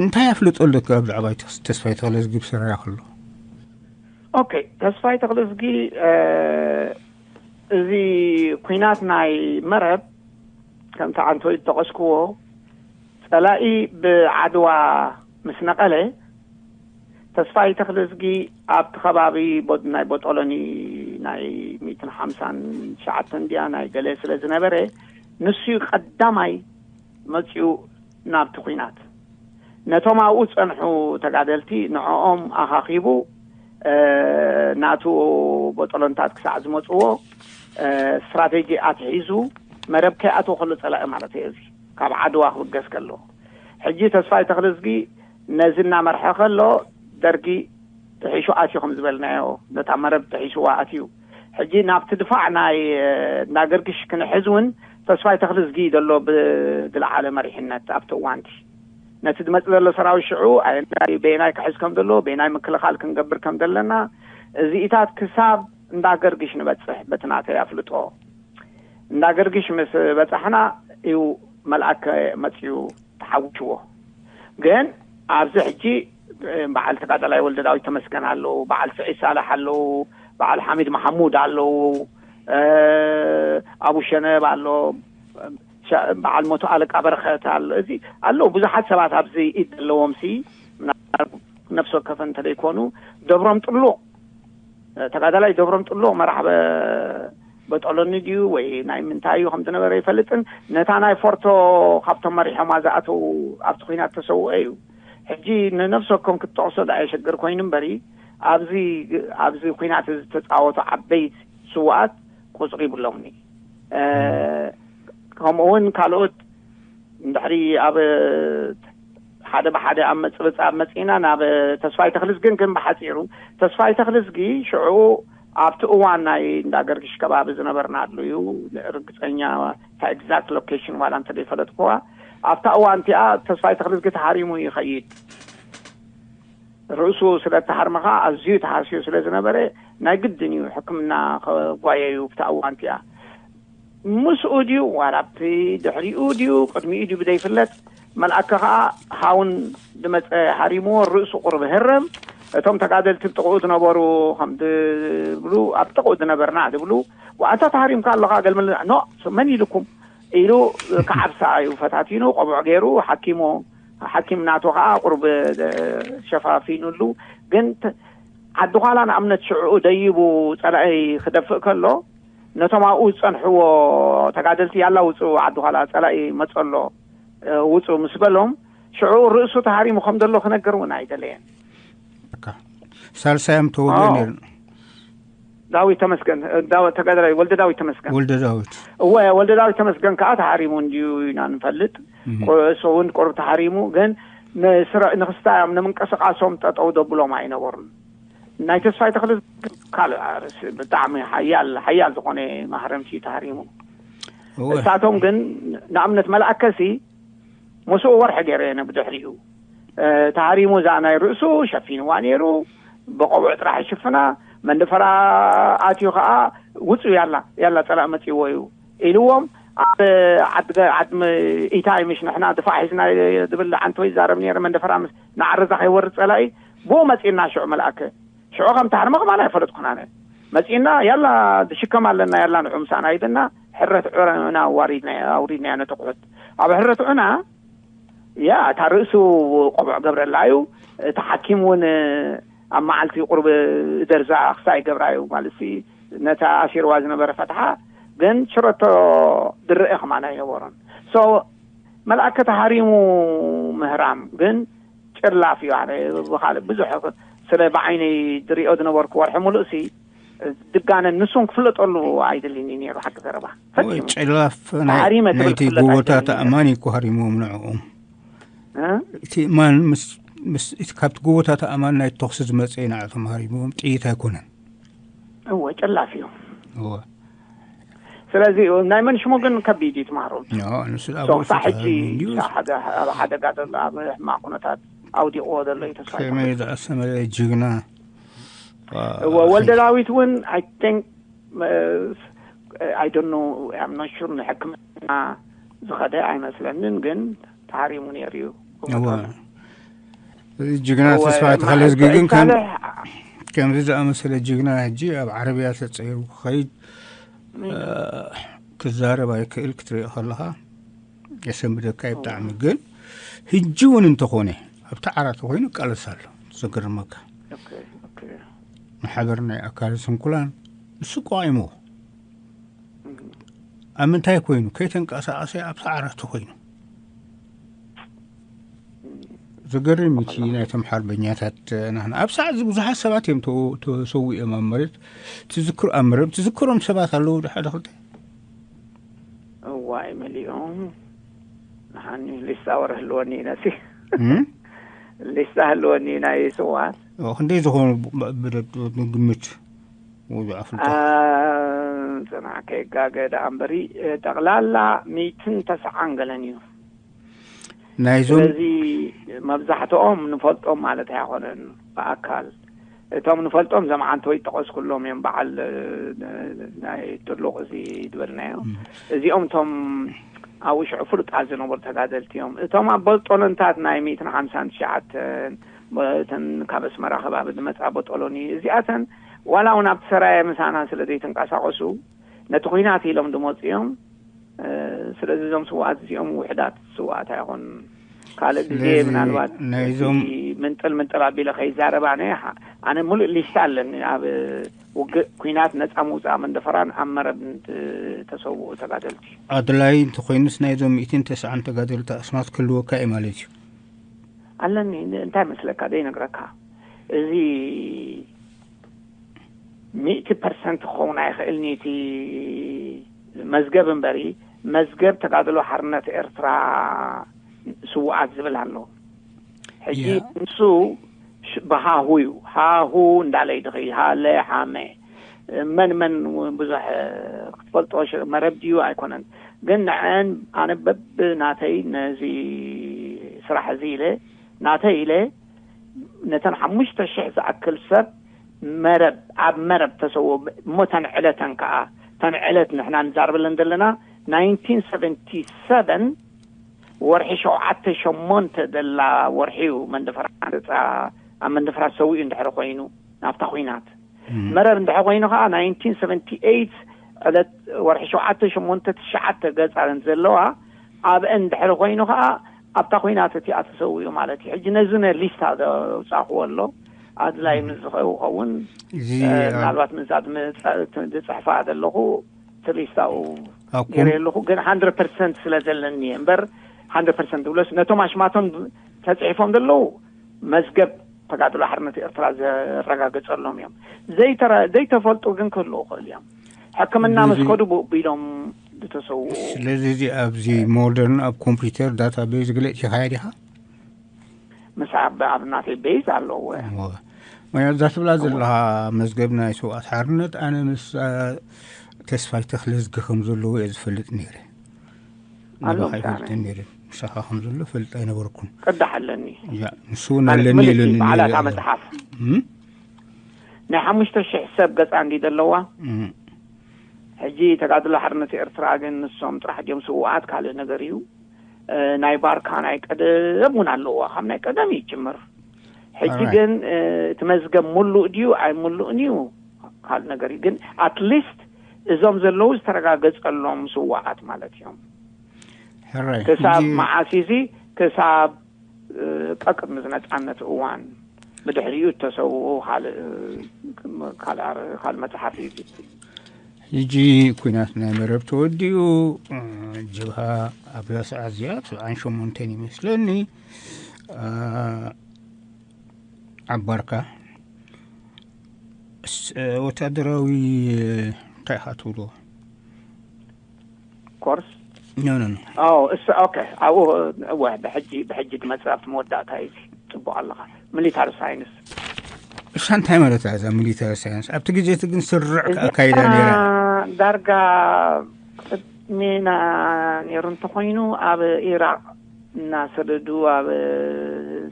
እንታይ ኣፍልጦ ኣለካ ብዛዕባ ተስፋይ ተክለዝጊ ብስራያ ከሎ? ኦኬ፣ ተስፋይ ተክለዝጊ እዚ ኩናት ናይ መረብ ከምቲ ዓንቶይ ዝጠቐስክዎ ጸላኢ ብዓድዋ ምስ ነቐለ ተስፋይ ተክለዝጊ ኣብቲ ከባቢ ናይ ቦጦሎኒ ናይ ሚእትን ሓምሳን ትሽዓተን ድያ ናይ ገለ ስለ ዝነበረ ንሱ ቀዳማይ መጺኡ ናብቲ ኩናት ነቶም ኣብኡ ዝጸንሑ ተጋደልቲ ንዕኦም ኣኻኺቡ ናቱ ቦጦሎንታት ክሳዕ ዝመጽዎ ስትራቴጂ ኣትሒዙ መረብ ከይኣትዎ ከሎ ጸላኢ ማለት እዩ። እዚ ካብ ዓድዋ ክብገስ ከሎ ሕጂ ተስፋይ ተክለዝጊ ነዚ እናመርሐ ከሎ ደርጊ ጥሒሹ ኣትዩ ከም ዝበልናዮ ነታ መረብ ጥሒሽዋ ኣትዩ። ሕጂ ናብቲ ድፋዕ ናይ እንዳገርግሽ ክንሕዝ እውን ተስፋይ ተክልዝጊ ዘሎ ብዝለዓለ መሪሕነት ኣብቲ እዋንቲ ነቲ ዝመፅእ ዘሎ ሰራዊት ሽዑ ኣየናይ በየናይ ክሕዝ ከም ዘለዎ በየናይ ምክልኻል ክንገብር ከም ዘለና እዚኢታት ክሳብ እንዳገርግሽ ንበፅሕ በቲ ናተይ ኣፍልጦ እንዳገርግሽ ምስ በፃሕና እዩ መልኣከ መፅዩ ተሓዊሽዎ። ግን ኣብዚ ሕጂ በዓል ተጋዳላይ ወልደ ዳዊት ተመስገን ኣለዉ፣ በዓል ስዒድ ሳላሕ ኣለዉ፣ በዓል ሓሚድ መሓሙድ ኣለዉ፣ ኣቡ ሸነብ ኣሎ፣ በዓል ሞቶ ኣለቃ በረኸት ኣሎ። እዚ ኣለዉ ብዙሓት ሰባት ኣብዚ ኢድ ዘለዎም ሲ ነፍሲ ወከፈ እንተደይኮኑ ደብሮም ጥሉቕ ተጋዳላይ ደብሮም ጥሉቕ መራሕበ በጠሎኒ ድዩ ወይ ናይ ምንታይ እዩ ከም ዝነበረ ይፈልጥን ነታ ናይ ፎርቶ ካብቶም መሪሖማ ዝኣተው ኣብቲ ኩናት ተሰውኦ እዩ። ሕጂ ንነፍሲ ወከም ክትጠቕሶ ደኣ የሸግር ኮይኑ እምበሪ ኣብዚ ኣብዚ ኩናት ዝተፃወቱ ዓበይቲ ስውኣት ቁፅሪ ይብሎምኒ። ከምኡ እውን ካልኦት እንድሕሪ ኣብ ሓደ ብሓደ ኣብ መፅብፃብ መፂና ናብ ተስፋይ ተክልዝግን ግን ብሓፂሩ ተስፋይ ተክልዝጊ ሽዑ ኣብቲ እዋን ናይ እንዳገርግሽ ከባቢ ዝነበርናሉ እዩ። ርግፀኛ እታ ኤግዛክት ሎኬሽን ዋላ እንተደይፈለጥኩዋ ኣብታ እዋን እቲኣ ተስፋይ ተክልዝጊ ተሃሪሙ ይኸይድ። ርእሱ ስለ ተሃርመ ከዓ ኣዝዩ ተሃስዩ ስለ ዝነበረ ናይ ግድን እዩ ሕክምና ከጓየዩ ብታ እዋን እቲኣ ምስኡ ድዩ ዋላ ኣብቲ ድሕሪኡ ድዩ ቅድሚኡ ድዩ ብደይፍለጥ መልኣከ ከዓ ሃውን ዝመፀ ሃሪምዎ ርእሱ ቁርብ ህረም እቶም ተጋደልቲ ጥቕኡ ዝነበሩ ከም ዝብሉ፣ ኣብ ጥቕኡ ዝነበርና ዝብሉ፣ "ዋኣታ ተሃሪምካ ኣለኻ፣ ገልመል ኖ፣ መን ኢልኩም?" ኢሉ ክዓብሳ እዩ ፈታቲኑ፣ ቆብዖ ገይሩ ሓኪሙ። ሓኪም ናቱ ከዓ ቁሩብ ሸፋፊኑሉ። ግን ዓዲ ኳላ ንኣብነት ሽዕኡ ደይቡ ጸላኢ ክደፍእ ከሎ፣ ነቶም ኣብኡ ዝጸንሕዎ ተጋደልቲ፣ "ያላ ውጹ፣ ዓዲ ኳላ ጸላኢ መጸሎ፣ ውጹ" ምስ በሎም፣ ሽዑ ርእሱ ተሃሪሙ ከም ዘሎ ክነገር እውን ኣይደለየን። ሳልሳዮም ተወግኦ ነይሩ። ዳዊት ተመስገን፣ ተጋዳላይ ወልደ ዳዊት ተመስገን። ወልደ ዳዊት እወ፣ ወልደ ዳዊት ተመስገን ከዓ ተሃሪሙ እንዲዩ ኢና ንፈልጥ። እሱ እውን ቁሩብ ተሃሪሙ፣ ግን ንክስታዮም ንምንቅስቃሶም ጠጠው ደብሎም ኣይነበሩን። ናይ ተስፋይ ተክለ ካልእ ኣርእስቲ፣ ብጣዕሚ ሓያል ሓያል ዝኾነ ማህረምቲ ተሃሪሙ። እሳቶም ግን ንኣብነት መልኣከሲ ምስኡ ወርሒ ገይረ እየ ብድሕሪኡ ተሃሪሙ፣ እዛ ናይ ርእሱ ሸፊንዋ ነይሩ፣ ብቆብዕ ጥራሕ ይሽፍና። መንደፈራ ኣትዩ ከዓ፣ "ውፁ ያላ፣ ያላ ፀላእ መፂዎ እዩ" ኢልዎም። ኣብ ዓድ ኢታይ ምሽ ንሕና ድፋዕ ሒዝና ዝብል ዓንቶ ይዛረብ ነይረ። መንደፈራ ምስ ንዓረዛ ከይወርድ ፀላኢ ብኡ መፂና ሽዑ መልኣከ ሽዑ ከም ተሃርመ ከማን ኣይፈለጥኩን ኣነ። መፂና፣ "ያላ፣ ድሽከም ኣለና፣ ያላ ንዑ ምሳና" ይብልና። ሕረት ዑና ኣውሪድናዮ ነቲ ኩሑት። ኣብ ሕረት ዑና፣ ያ፣ እታ ርእሱ ቆብዕ ገብረላ እዩ። እቲ ሓኪም እውን ኣብ መዓልቲ ቁሩብ ደርዛ ክሳይ ገብራ እዩ ማለት ሲ፣ ነታ ኣሲርዋ ዝነበረ ፈትሓ። ግን ሽረቶ ድረአ ከማን ኣይነበሮን። ሶ መልኣከ ተሃሪሙ ምህራም ግን ጭላፍ እዩ። ኣነ ብኻልእ ብዙሕ ስለ ብዓይነይ ዝሪኦ ዝነበርኩ ወርሒ ሙሉእ ሲ ድጋነ ንሱን ክፍለጠሉ ኣይደልን እዩ ነይሩ። ሓቂ ዘረባ ፈጺሙ። ጨላፍ ናይ- ተሃሪመ ትብል ናይቲ ክፍለጥ ጎቦታት ኣይደልን እዩ። ኣእማን እዩ እኮ ሃሪምዎም ንዕኦም። እ? እቲ እማን ምስ- ምስ- እቲ ካብቲ ጎቦታት ኣእማን ናይ ተኹሲ ዝመፀ እዩ ንዓቶም ሃሪምዎም፣ ጥይት ኣይኮነን። እወ፣ ጨላፍ እዩ። እወ። ስለዚ ናይ መን ሽሙ ግን ከቢድ እዩ ትማሮ። ኖ፣ ንሱ ኣብ ሶ ርእሱ ክሳብ ሕጂ ተሃሪሙ እንድዩ። ክሳብ ሓደ ኣብ ሓደጋ ዘሎ ኣብ ሕማቕ ኩነታት ኣውዲቕዎ ዘሎ እዩ ተስፋ ይገብር። ከመይ ዝኣሰመለ ጅግና። እወ፣ ወልደ ዳዊት እውን I think I don't know, I'm not sure፣ ንሕክምና ዝኸደ ኣይመስለንን፣ ግን ተሃሪሙ ነይሩ እዩ። እወ። እዚ ጅግና እወ፣ ተስፋ ማ- ተኸለዝጊ ግን ከም- ሳልሕ ከምዚ ዝኣመሰለ ጅግና ሕጂ ኣብ ዓረብያ ተፀይሩ ክኸይድ እ፣ ክዛረብ ኣይክእል ክትሪኦ ከለኻ የሰንብደካ እዩ ብጣዕሚ። ግን ሕጂ እውን እንተኾነ ኣብቲ ዓራት ኮይኑ ይቃለስ ኣሎ። ዘገርመካ ኦኬ፣ ኦኬ። ማሕበር ናይ ኣካል ስንኩላን ንሱ ቆቒምዎ። ኣብ ምንታይ ኮይኑ? ከይተንቀሳቐሰ ኣብቲ ዓራት ኮይኑ። ዘገርም እቲ ናይቶም ሓርበኛታት ናህና ኣብ ሰዓት እዚ ብዙሓት ሰባት እዮም ተው- ተሰዊኦም ኣብ መሬት ትዝክሩ ኣብ መረብ ትዝክሮም ሰባት ኣለዉ። ሓደ ክልተ እዋይ መሊኦም። ንሓኒ ሊስታ ወረ ህልወኒ ኢና ሲ እም? ሊስታ ህልወኒ ናይ ስዋት ኦ፣ ክንደይ ዝኾኑ ብ- ብ- ብደ- ግምት ወዙ ኣፍልጦ አ፣ ፅናዕ ከይጋገ ደኣ እምበሪ፣ ጠቕላላ ሚትን ተስዓን ገለን እዩ። ናይዞም ስለዚ መብዛሕትኦም ንፈልጦም ማለት ኣይኮነን ብኣካል። እቶም ንፈልጦም ዘም ዓንተወይ ጠቐስኩሎም እዮም፣ በዓል ናይ ጥሉቕ እዚ ዝበልናዮ። እዚኦም እቶም ኣብኡ ሽዑ ፍሉጣት ዝነበሩ ተጋደልቲ እዮም። እቶም ኣብ በጦሎንታት ናይ ሚእትን ሓምሳን ትሽዓተን፣ እተን ካብ ኣስመራ ከባቢ ዝመፃ በጦሎኒ፣ እዚኣተን ዋላ እውን ኣብቲ ሰራየ ምሳና ስለ ዘይተንቀሳቐሱ ነቲ ኩናት ኢሎም ዝመፁ እዮም። ስለዚ እዞም ስውኣት እዚኦም ውሕዳት ስውኣት ኣይኮኑን። ካልእ ግዜ ስለዚ ምናልባት ናይዞም እቲ ምንጥል ምንጥል ኣቢለ ከይዛረብ ኣነ ሓ- ኣነ ሙሉእ ሊስታ ኣለኒ ኣብ ውግእ ኩናት ነፃ ምውፃእ መንደፈራን ኣብ መረብ ተሰውኡ ተጋደልቲ። ኣድላይ እንተኮይኑስ ናይዞም ሚእትን ተስዓን ተጋደልቲ ኣስማት ክህልወካ እዩ ማለት እዩ። ኣለኒ። እንታይ መስለካ ዘይነግረካ፣ እዚ ሚእቲ ፐርሰንት ክኸውን ኣይኽእል ኒቲ መዝገብ እምበሪ፣ መዝገብ ተጋድሎ ሓርነት ኤርትራ ስውኣት ዝብል ኣሎ። ሕጂ ያ። ንሱ ሽ- ብሃሁ እዩ። ሃሁ እንዳለ ይድኺ፣ ሃለ፣ ሓመ፣ መን መን እውን ብዙሕ ክትፈልጦ ሽ- መረብ ድዩ ኣይኮነን። ግን ንዐን ኣነ በብ ናተይ ነዚ ስራሕ እዚ ኢለ፣ ናተይ ኢለ ነተን ሓሙሽተ ሽሕ ዝኣክል ሰብ መረብ፣ ኣብ መረብ ተሰውኡ። እሞ ተን ዕለተን ከኣ፣ ተን ዕለት ንሕና ንዛረበለን ዘለና ናይንቲን ሰቨንቲ ሰቨን ወርሒ ሸውዓተ ሸሞንተ ዘላ ወርሒ እዩ። መንደፈራ ነጻ ኣብ መንደፈራ ሰዊኡ እንድሕር ኮይኑ ናብታ ኹናት፣ መረብ እንድሕር ኮይኑ ከዓ ናይንቲን ሰቨንቲ ኤይት ዕለት ወርሒ ሸውዓተ ሸሞንተ ትሽዓተ ገፃ ዘለዋ ኣብአን እንድሕር ኮይኑ ከዓ ኣብታ ኹናት እቲኣ ተሰዊኡ ማለት እዩ። ሕጂ ነዚ ነ ሊስታ ዘውፃእክዎ ኣሎ ኣድላይ ምስ ዝኸውን እዚ እ፣ ምናልባት ምዛድ ዝፅሕፋ ዘለኹ ትሪስታኡ ኣኩም ገይረ ኣለኹ ግን ሃንድረድ ፐርሰንት ስለ ዘለኒ እየ እምበር ሃንድረድ ፐርሰንት ብለስ ነቶም ኣሽማቶም ተፅሒፎም ዘለዉ መዝገብ ተጋድሎ ሓርነት ኤርትራ ዘረጋገፀሎም እዮም። ዘይተረ- ዘይተፈልጡ ግን ክህልዉ ይኽእሉ እዮም። ሕክምና እዚ- ምስ ከዱ ብኡ ቢሎም ዝተሰውኡ ስለዚ እዚ ኣብዚ ሞደርን ኣብ ኮምፒውተር ዳታቤዝ ግለፅ ይካየድ ኢኻ ምስ ኣብ ኣብ ናተይ ቤዝ ኣለዎ። እዛ ትብላ ዘለኻ መዝገብ ናይ ስውኣት ሓርነት ኣነ ምስ ተስፋይ ተኽለዝጊ ከም ዘለዎ እየ ዝፈልጥ ነይረ። ኣሎ ንባኻ ይፈልጥ ነይረ። ምሳኻ ከም ዘሎ ፈልጥ ኣይነበርኩን። ቅዳሕ ኣለኒ። ያ ንሱ እውን ኣለኒ ምልክቲ ኢሉኒ በዓላታ ነይረ። መፅሓፍ እም? ናይ ሓሙሽተ ሽሕ ሰብ ገፃ እንዲ ዘለዋ እም። ሕጂ ተጋድሎ ሓርነት ኤርትራ ግን ንሶም ጥራሕ ድዮም ስውኣት ካልእ ነገር እዩ። እ፣ ናይ ባርካ ናይ ቀደም እውን ኣለዋ ካብ ናይ ቀደም ይጅምር። ሕጂ Alright. ግን እ፣ እቲ መዝገብ ሙሉእ ድዩ ኣይሙሉእን እዩ ካልእ ነገር እዩ። ግን ኣትሊስት እዞም ዘለዉ ዝተረጋገፀሎም ስውኣት ማለት እዮም። ሕራይ ክሳብ ሕጂ- መዓስ እዚ ክሳብ እ፣ ቀቅድሚ ዝነፃነት እዋን ብድሕሪኡ እተሰውኡ ካልእ ካልእ ካልእ መፅሓፍ እዩ። ሕጂ ኩናት ናይ መረብ ተወዲኡ እ፣ ጀብሃ ኣብ ሰዓት እዚኣ ሰብዓን ሸሞንተን ይመስለኒ እ፣ ዓባርካ ስ- እ፣ ወታደራዊ እ፣ እንታይ ኢኻ ትብሎ ኮርስ ኖ ኖ ኖ ኦ እስ ኦኬ ኣብኡ እወ ብሕጂ ብሕጂ ትመፅእ ኣብቲ መወዳእታ እዩ። ፅቡቅ ኣለኻ። ሚሊታሪ ሳይንስ እሳ እንታይ ማለት እያ እዛ ሚሊታሪ ሳይንስ ኣብቲ ግዜ እቲ ግን ስርዕ ኣካይዳ ነይራ ዳርጋ ቅድሜና ነይሩ እንተኮይኑ ኣብ ኢራቅ እናሰደዱ ኣብ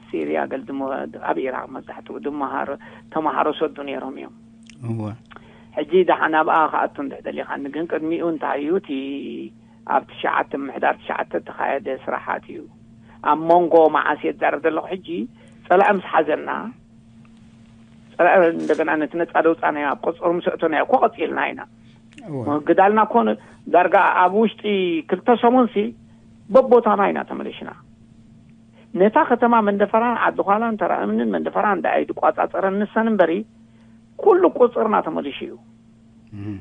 ሲሪያ ገል ድሞ ኣብ ኢራቅ መብዛሕትኡ ድመሃር ተመሃሮ ሰዱ ነይሮም እዮም። እወ ሕጂ ደሓን ኣብኣ ክኣቱ እንድሕ ደሊኻኒ ግን ቅድሚኡ እንታይ እዩ እቲ ኣብ ትሽዓተ ምሕዳር ትሽዓተ እተኻየደ ስራሓት እዩ። ኣብ መንጎ መዓስ እየ ዝዛረብ ዘለኹ ሕጂ ፀላኢ ምስ ሓዘና ፀላኢ እንደገና ነቲ ነፃ ደውፃናዮ ኣብ ቆፀሩ ምስ ኣእተናዮ እኮ ቀፂልና ኢና። እወ ምህግዳልና እኮ ዳርጋ ኣብ ውሽጢ ክልተ ሰሙንሲ በቦታና ኢና ተመሊሽና። ነታ ከተማ መንደፈራን ዓዲ ኳላን ተራእምንን መንደፈራን ደኣይ ዝቋፃፀረን ንሰን እምበሪ ኩሉ ቁፅርና ተመሊሹ እዩ። እም።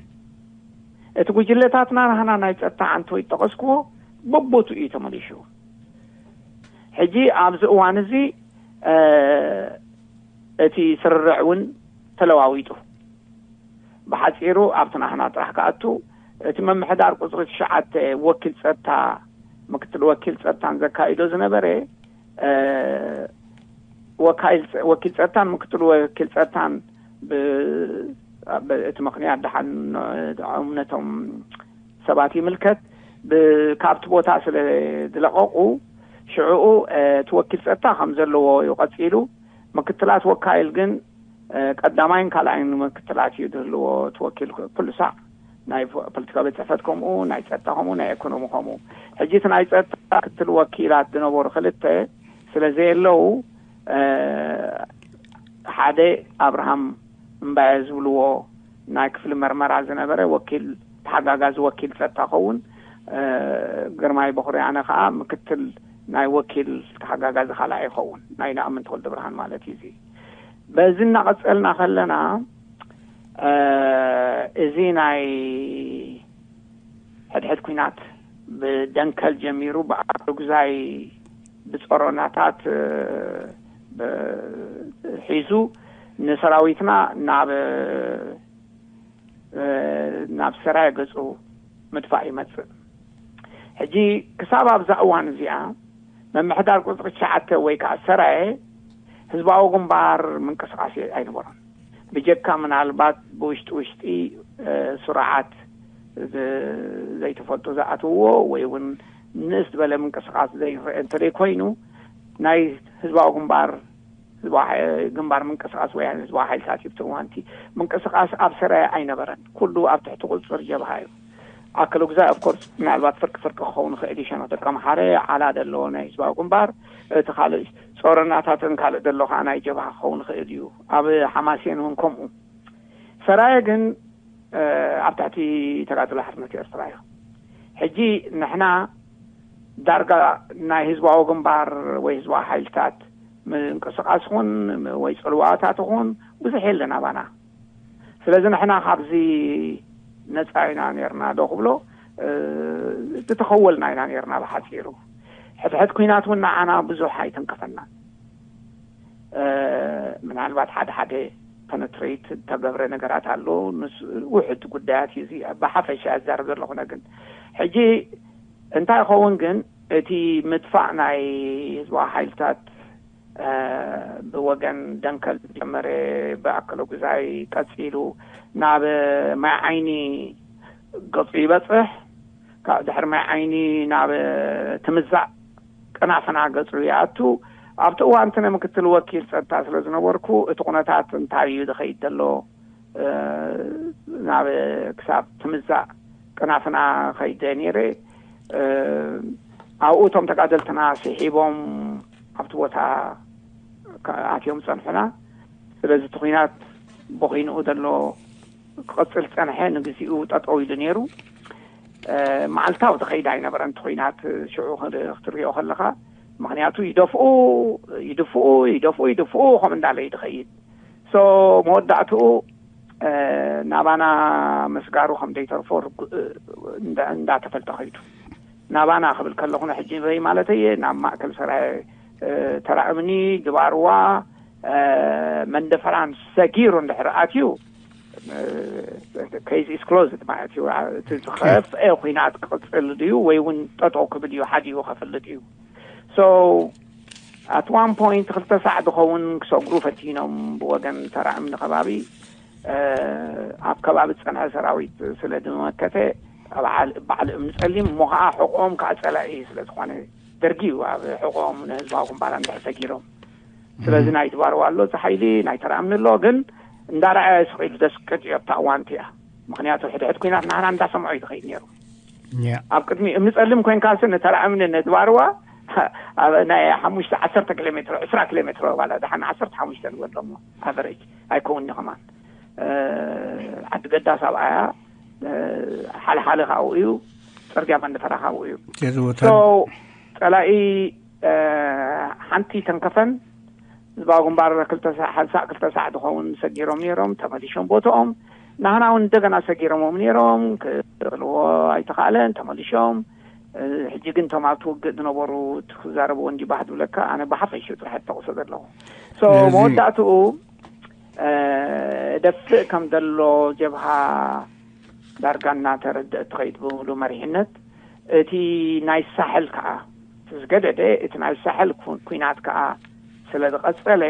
እቲ ጉጅለታትና ናህና ናይ ፀጥታ ዓንተወይ ዝጠቐስክዎ በቦቱ እዩ ተመሊሹ። ሕጂ ኣብዚ እዋን እዚ እ፣ እቲ ስርርዕ እውን ተለዋዊጡ። ብሓፂሩ ኣብቲ ናህና ጥራሕ ክኣቱ እቲ ምምሕዳር ቁፅሪ ትሽዓተ ወኪል ፀጥታ ምክትል ወኪል ፀጥታን ዘካይዶ ዝነበረ እ፣ ወካይል ፀ- ወኪል ፀጥታን ምክትል ወኪል ፀጥታን ብ- ብ- እቲ ምክንያት ደሓን እምነቶም ሰባት ይምልከት ብ- ካብቲ ቦታ ስለ ዝለቐቑ ሽዕኡ እ፣ እቲ ወኪል ፀጥታ ከም ዘለዎ እዩ ቀፂሉ። ምክትላት ወካይል ግን እ፣ ቀዳማይን ካልኣይን ምክትላት እዩ ዝህልዎ እቲ ወኪል ኩሉ ሳዕ ናይ ፖ- ፖለቲካዊ ቤት ፅሕፈት ከምኡ ናይ ፀጥታ ከምኡ ናይ ኢኮኖሚ ከምኡ። ሕጂ እቲ ናይ ፀጥታ ክትል ወኪላት ዝነበሩ ክልተ ስለ ዘየለዉ እ፣ ሓደ ኣብርሃም እምባየ ዝብልዎ ናይ ክፍሊ መርመራ ዝነበረ ወኪል ተሓጋጋዚ ወኪል ፀጥታ ኸውን እ፣ ግርማይ በኹርያነ ከዓ ምክትል ናይ ወኪል ተሓጋጋዚ ካልኣይ ይኸውን ናይ ንኣምን ተወልደ ብርሃን ማለት እዩ። እዚ በዚ እናቐፀልና ከለና እ፣ እዚ ናይ ሕድሕድ ኩናት ብደንከል ጀሚሩ ብኣክሎግዛይ ብፀሮናታት እ፣ ብ- ሒዙ ንሰራዊትና ናብ እ፣ ናብ ሰራየ ገፁ ምድፋእ ይመፅእ። ሕጂ ክሳብ ኣብዛ እዋን እዚኣ ምምሕዳር ቁፅሪ ትሽዓተ ወይ ከዓ ሰራየ ህዝባዊ ግንባር ምንቅስቃሴ ኣይነበሮን። ብጀካ ምናልባት ብውሽጢ ውሽጢ እ፣ ስሩዓት ዝ- ዘይተፈልጡ ዝኣትውዎ ወይ እውን ንእስ ዝበለ ምንቅስቃስ ዘይረአ እንተዘይ ኮይኑ ናይ ህዝባዊ ግንባር ህዝባዊ ሓ- ግንባር ምንቅስቃስ ወይ ህዝባዊ ሓይልታት እዩ። ብትእዋንቲ ምንቅስቃስ ኣብ ሰራየ ኣይነበረን። ኩሉ ኣብ ትሕቲ ቁፅፅር ጀብሃ እዩ። ኣክሎግዛይ ኦፍኮርስ ምናልባት ፍርቂ ፍርቂ ክኸውን ይኽእል እዩ። ሸነኽ ደቀምሓረ ዓላ ዘለዎ ናይ ህዝባዊ ግንባር እቲ ካልእ ጦረናታትን ካልእ ዘሎ ከዓ ናይ ጀብሃ ክኸውን ይኽእል እዩ። ኣብ ሓማሴን እውን ከምኡ። ሰራየ ግን ኣብ ትሕቲ ተጋድሎ ሓርነት ኤርትራ እዩ። ሕጂ ንሕና ዳርጋ ናይ ህዝባዊ ግንባር ወይ ህዝባዊ ሓይልታት ምንቅስቃስ ኹን ወይ ፅልዋታት ኹን ብዙሕ የለን ኣባና። ስለዚ ንሕና ካብዚ ነፃ ኢና ነርና ዶ ክብሎ፣ ዝተኸወልና ኢና ነርና ብሓፂሩ። ሕድሕድ ኩናት እውን ንዓና ብዙሕ ኣይተንከፈና። ምናልባት ሓደ ሓደ ፐነትሬት ተገብረ ነገራት ኣሎ። ውሕድ ጉዳያት እዩ እዚ። ብሓፈሻ ኣዛርብ ዘለኹነ ግን ሕጂ እንታይ ይኸውን ግን እቲ ምጥፋእ ናይ ህዝባዊ ሓይልታት ብወገን ደንከል ጀመረ፣ ብኣከለ ጉዛይ ቀፂሉ ናብ ማይ ዓይኒ ገፁ ይበፅሕ። ካብ ድሕሪ ማይ ዓይኒ ናብ ትምዛእ ቅናፍና ገፁ ይኣቱ። ኣብቲ እዋን እቲ ምክትል ወኪል ፀጥታ ስለ ዝነበርኩ እቲ ኩነታት እንታይ እዩ ዝኸይድ ዘሎ ናብ ክሳብ ትምዛእ ቅናፍና ከይደ ነይረ። ኣብኡ እቶም ተጋደልትና ስሒቦም ኣብቲ ቦታ ኣትዮም ፀንሑና። ስለዚ እቲ ኩናት በኮይንኡ ዘሎ ክቕፅል ፀንሐ። ንግዚኡ ጠጠው ኢሉ ነይሩ። መዓልታዊ ዝኸይድ ኣይነበረን እቲ ኩናት ሽዑ ክትሪኦ ከለኻ። ምክንያቱ ይደፍኡ ይድፍኡ ይደፍኡ ይድፍኡ ከም እንዳለ እዩ ዝኸይድ። ሶ መወዳእትኡ ናባና መስጋሩ ከም ዘይተርፎ እንዳተፈልጠ ከይዱ። ናባና ክብል ከለኹ ሕጂ በይ ማለት እየ ናብ ማእከል ሰራየ ተራእምኒ ድባርዋ መንደፈራን ሰጊሩ እንድሕር ኣትዩ case is closed ማለት እዩ። እቲ ዝኸፍአ ኩናት ክቕፅል ድዩ ወይ እውን ጠጠው ክብል እዩ ሓዲኡ ከፍልጥ እዩ። So at one point ክልተ ሳዕ ዝኸውን ክሰግሩ ፈቲኖም ብወገን ተራእምኒ ከባቢ። ኣብ ከባቢ ዝፀንሐ ሰራዊት ስለ ዝመከተ ባዕሊ እምኒ ፀሊም እሞ ከዓ ሕቆም ከዓ ፀላኢ ስለ ዝኾነ ደርጊ እዩ ኣብ ሕቆም ንህዝባዊ ግንባር እንድሕር ሰጊሮም። ስለዚ ናይ ድባርዋ ኣሎ፣ እቲ ሓይሊ ናይ ተራእምኒ ኣሎ፣ ግን እንዳረኣየ ስቕ ኢሉ ደስቅጥ እዩ ኣብታ እዋን እቲኣ። ምክንያቱ ሕድሕድ ኩናት ናህና እንዳሰምዖ እዩ ዝኸይድ ነይሩ። ኣብ ቅድሚ እምኒ ፀሊም ኮይንካሲ ንተራእምኒ ንድባርዋ ናይ ሓሙሽተ ዓሰርተ ኪሎ ሜትሮ ዕስራ ኪሎ ሜትሮ ባላ ደሓን ዓሰርተ ሓሙሽተ ንበሎ እሞ ኣቨሬጅ ኣይከውን ከማን። ዓዲ ገዳ ሳብኣያ ሓልሓሊ ካብኡ እዩ፣ ፅርግያ መንደፈራ ካብኡ እዩ። ጸላኢ ሓንቲ ተንከፈን። ህዝባዊ ግንባር ክልተ ሳዕ ሓንሳእ ክልተ ሳዕ ዝኸውን ሰጊሮም ነይሮም፣ ተመሊሾም ቦትኦም። ናህና እውን እንደገና ሰጊሮሞም ነይሮም፣ ክልዎ ኣይተኻእለን፣ ተመሊሾም። ሕጂ ግን እቶም ኣብቲ ውግእ ዝነበሩ ክዛረብዎ እንዲ ባህ ዝብለካ፣ ኣነ ብሓፈሽኡ ጥራሕ ተጠቕሶ ዘለኹ። መወዳእትኡ ደፍእ ከም ዘሎ ጀብሃ ዳርጋ እናተረድአ ትኸይድ ብምሉ መሪሕነት፣ እቲ ናይ ሳሕል ከዓ እቲ ዝገደደ እቲ ናይ ሳሕል ኩናት ከዓ ስለ ዝቐፀለ፣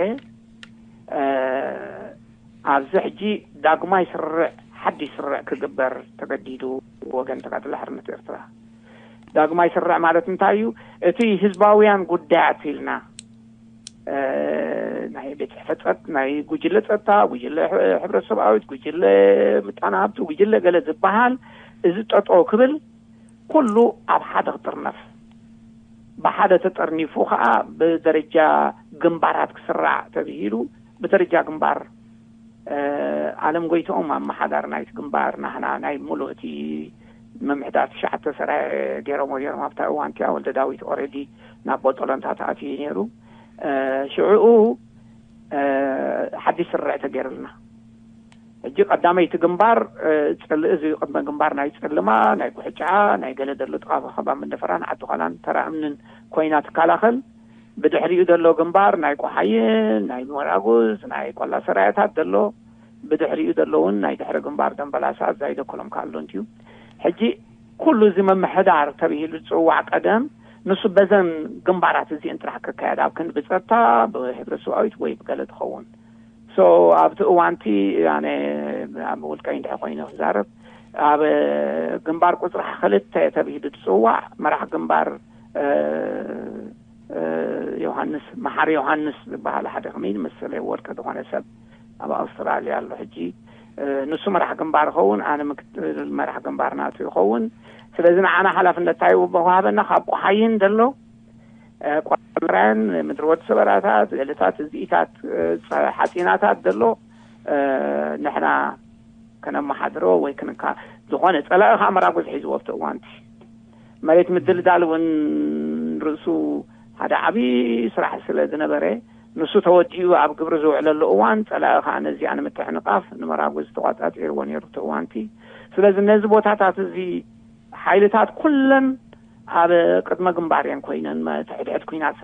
ኣብዚ ሕጂ ዳግማይ ስርዕ፣ ሓድሽ ስርዕ ክግበር ተገዲዱ። ወገን ተጋድሎ ሓርነት ኤርትራ ዳግማይ ስርዕ ማለት እንታይ እዩ? እቲ ህዝባውያን ጉዳያት ኢልና ናይ ቤት ፅሕፈት ናይ ጉጅለ ፀጥታ፣ ጉጅለ ሕብረተሰባዊት፣ ጉጅለ ምጣነ ሃብቲ፣ ጉጅለ ገለ ዝበሃል እዚ ጠጦ ክብል ኩሉ ኣብ ሓደ ክጥርነፍ፣ ብሓደ ተጠርኒፉ ከዓ ብደረጃ ግንባራት ክስራዕ ተብሂሉ ብደረጃ ግንባር ኣለም ጎይትኦም ኣመሓዳሪ ናይቲ ግንባር ናህና ናይ ሙሉእ እቲ ምምሕዳር ትሽዓተ ሰራየ ገይሮሞ ገይሮም ኣብታ እዋን እቲኣ ወልደ ዳዊት ኦረዲ ናብ ቦጦሎንታ ተኣትዩ ነይሩ። ሽዕኡ ሓድሽ ስርዕ ተገይርልና። ሕጂ ቀዳመይቲ ግንባር ፅልኢ እዚ ቅድመ ግንባር ናይ ፅልማ ናይ ጉሕጫ ናይ ገለ ዘሎ ጥቓ ከባ መንደፈራን ዓዲ ኳላን ተራእምንን ኮይና ትከላኸል። ብድሕሪኡ ዘሎ ግንባር ናይ ቆሓይን ናይ መራጉዝ ናይ ቆላ ሰራያታት ዘሎ፣ ብድሕሪኡ ዘሎ እውን ናይ ድሕሪ ግንባር ደንበላሳ ዛይደ ኮሎም ካሎንት እዩ። ሕጂ ኩሉ እዚ ምምሕዳር ተብሂሉ ዝፅዋዕ ቀደም ንሱ በዘን ግንባራት እዚእን ጥራሕ ክካየድ ኣብ ክንዲ ብፀጥታ ብሕብረት ሰብኣዊት ወይ ብገለ ትኸውን። ሶ ኣብቲ እዋንቲ ኣነ ኣብ ውልቀይ እንድሕር ኮይኑ ክዛረብ ኣብ ግንባር ቁፅሪ ክልተ ተብሂሉ ዝፅዋዕ መራሕ ግንባር ዮሃንስ መሓሪ ዮሃንስ ዝበሃል ሓደ ከመይ መሰለ ወርቂ ዝኾነ ሰብ ኣብ ኣውስትራልያ ኣሎ ሕጂ። ንሱ መራሕ ግንባር ይኸውን፣ ኣነ ምክትል መራሕ ግንባር ናቱ ይኸውን። ስለዚ ንዓና ሓላፍነት እንታይ ወሃበና? ካብ ቆሓይን ዘሎ ቋራን ምድሪ ወዲ ሰበራታት ገለታት እዚኢታት ሓፂናታት ዘሎ ንሕና ከነመሓድሮ ወይ ክንካ ዝኾነ ፀላኢ ከዓ መራጎዝ ሒዝዎ ኣብቲ እዋንቲ መሬት ምድልዳል እውን ርእሱ ሓደ ዓብዪ ስራሕ ስለ ዝነበረ ንሱ ተወዲኡ ኣብ ግብሪ ዝውዕለሉ እዋን ፀላኢ ከዓ ነዚኣ ንምትሕንቃፍ ንመራጎዝ ተቋፃፂርዎ ነይሩ እቲ እዋንቲ። ስለዚ ነዚ ቦታታት እዚ ሓይልታት ኩለን ኣብ ቅድመ ግንባር እየን ኮይነን ትሕድሕድ ኩናት